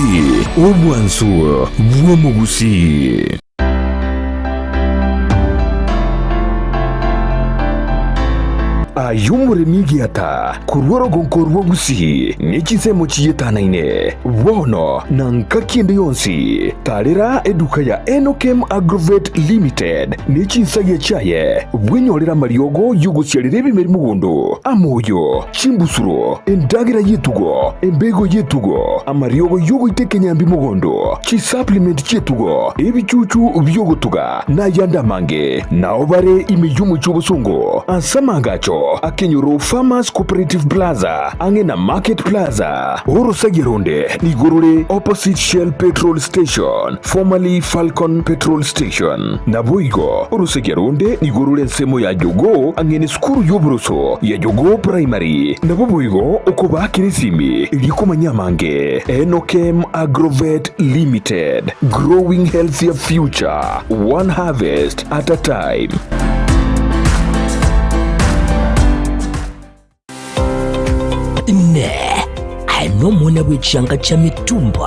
obwansu bw'omogusii. Aye omoremi egiata korwa orogonko rwa Gusii ne chinsemo chiyetanaine, bono na ngaki ende yonsi, tarera eduka ya Enokem Agrovet Limited ne chinsagia chiaye, bwenyorere amariogo y'ogosiarera ebimeri mogondo, amoyo, chimbusuro, endagera y'etugo, embego y'etugo, amariogo y'ogoita ekenyambi mogondo, chisupplement chi'etugo, ebichuchu bi'ogotuga, na ayande amange. Nao bare ime y'omochie obosongo ase amaagacho akenyoro Farmers Cooperative Plaza ang'e na Market Plaza. Orosagia ronde nigo rore opposite Shell Petrol Station, formerly Falcon Petrol Station. Naboigo orosagia ronde nigo rore ensemo ya Jogoo ang'e nesukuru y'oboroso ya Jogoo Primary. Nabo boigo okobaakera esimi erio komanya amange. Enokem Agrovet Limited, growing healthier future, one harvest at a time. Inee! Aye nomwana bwe chianga chia mitumba?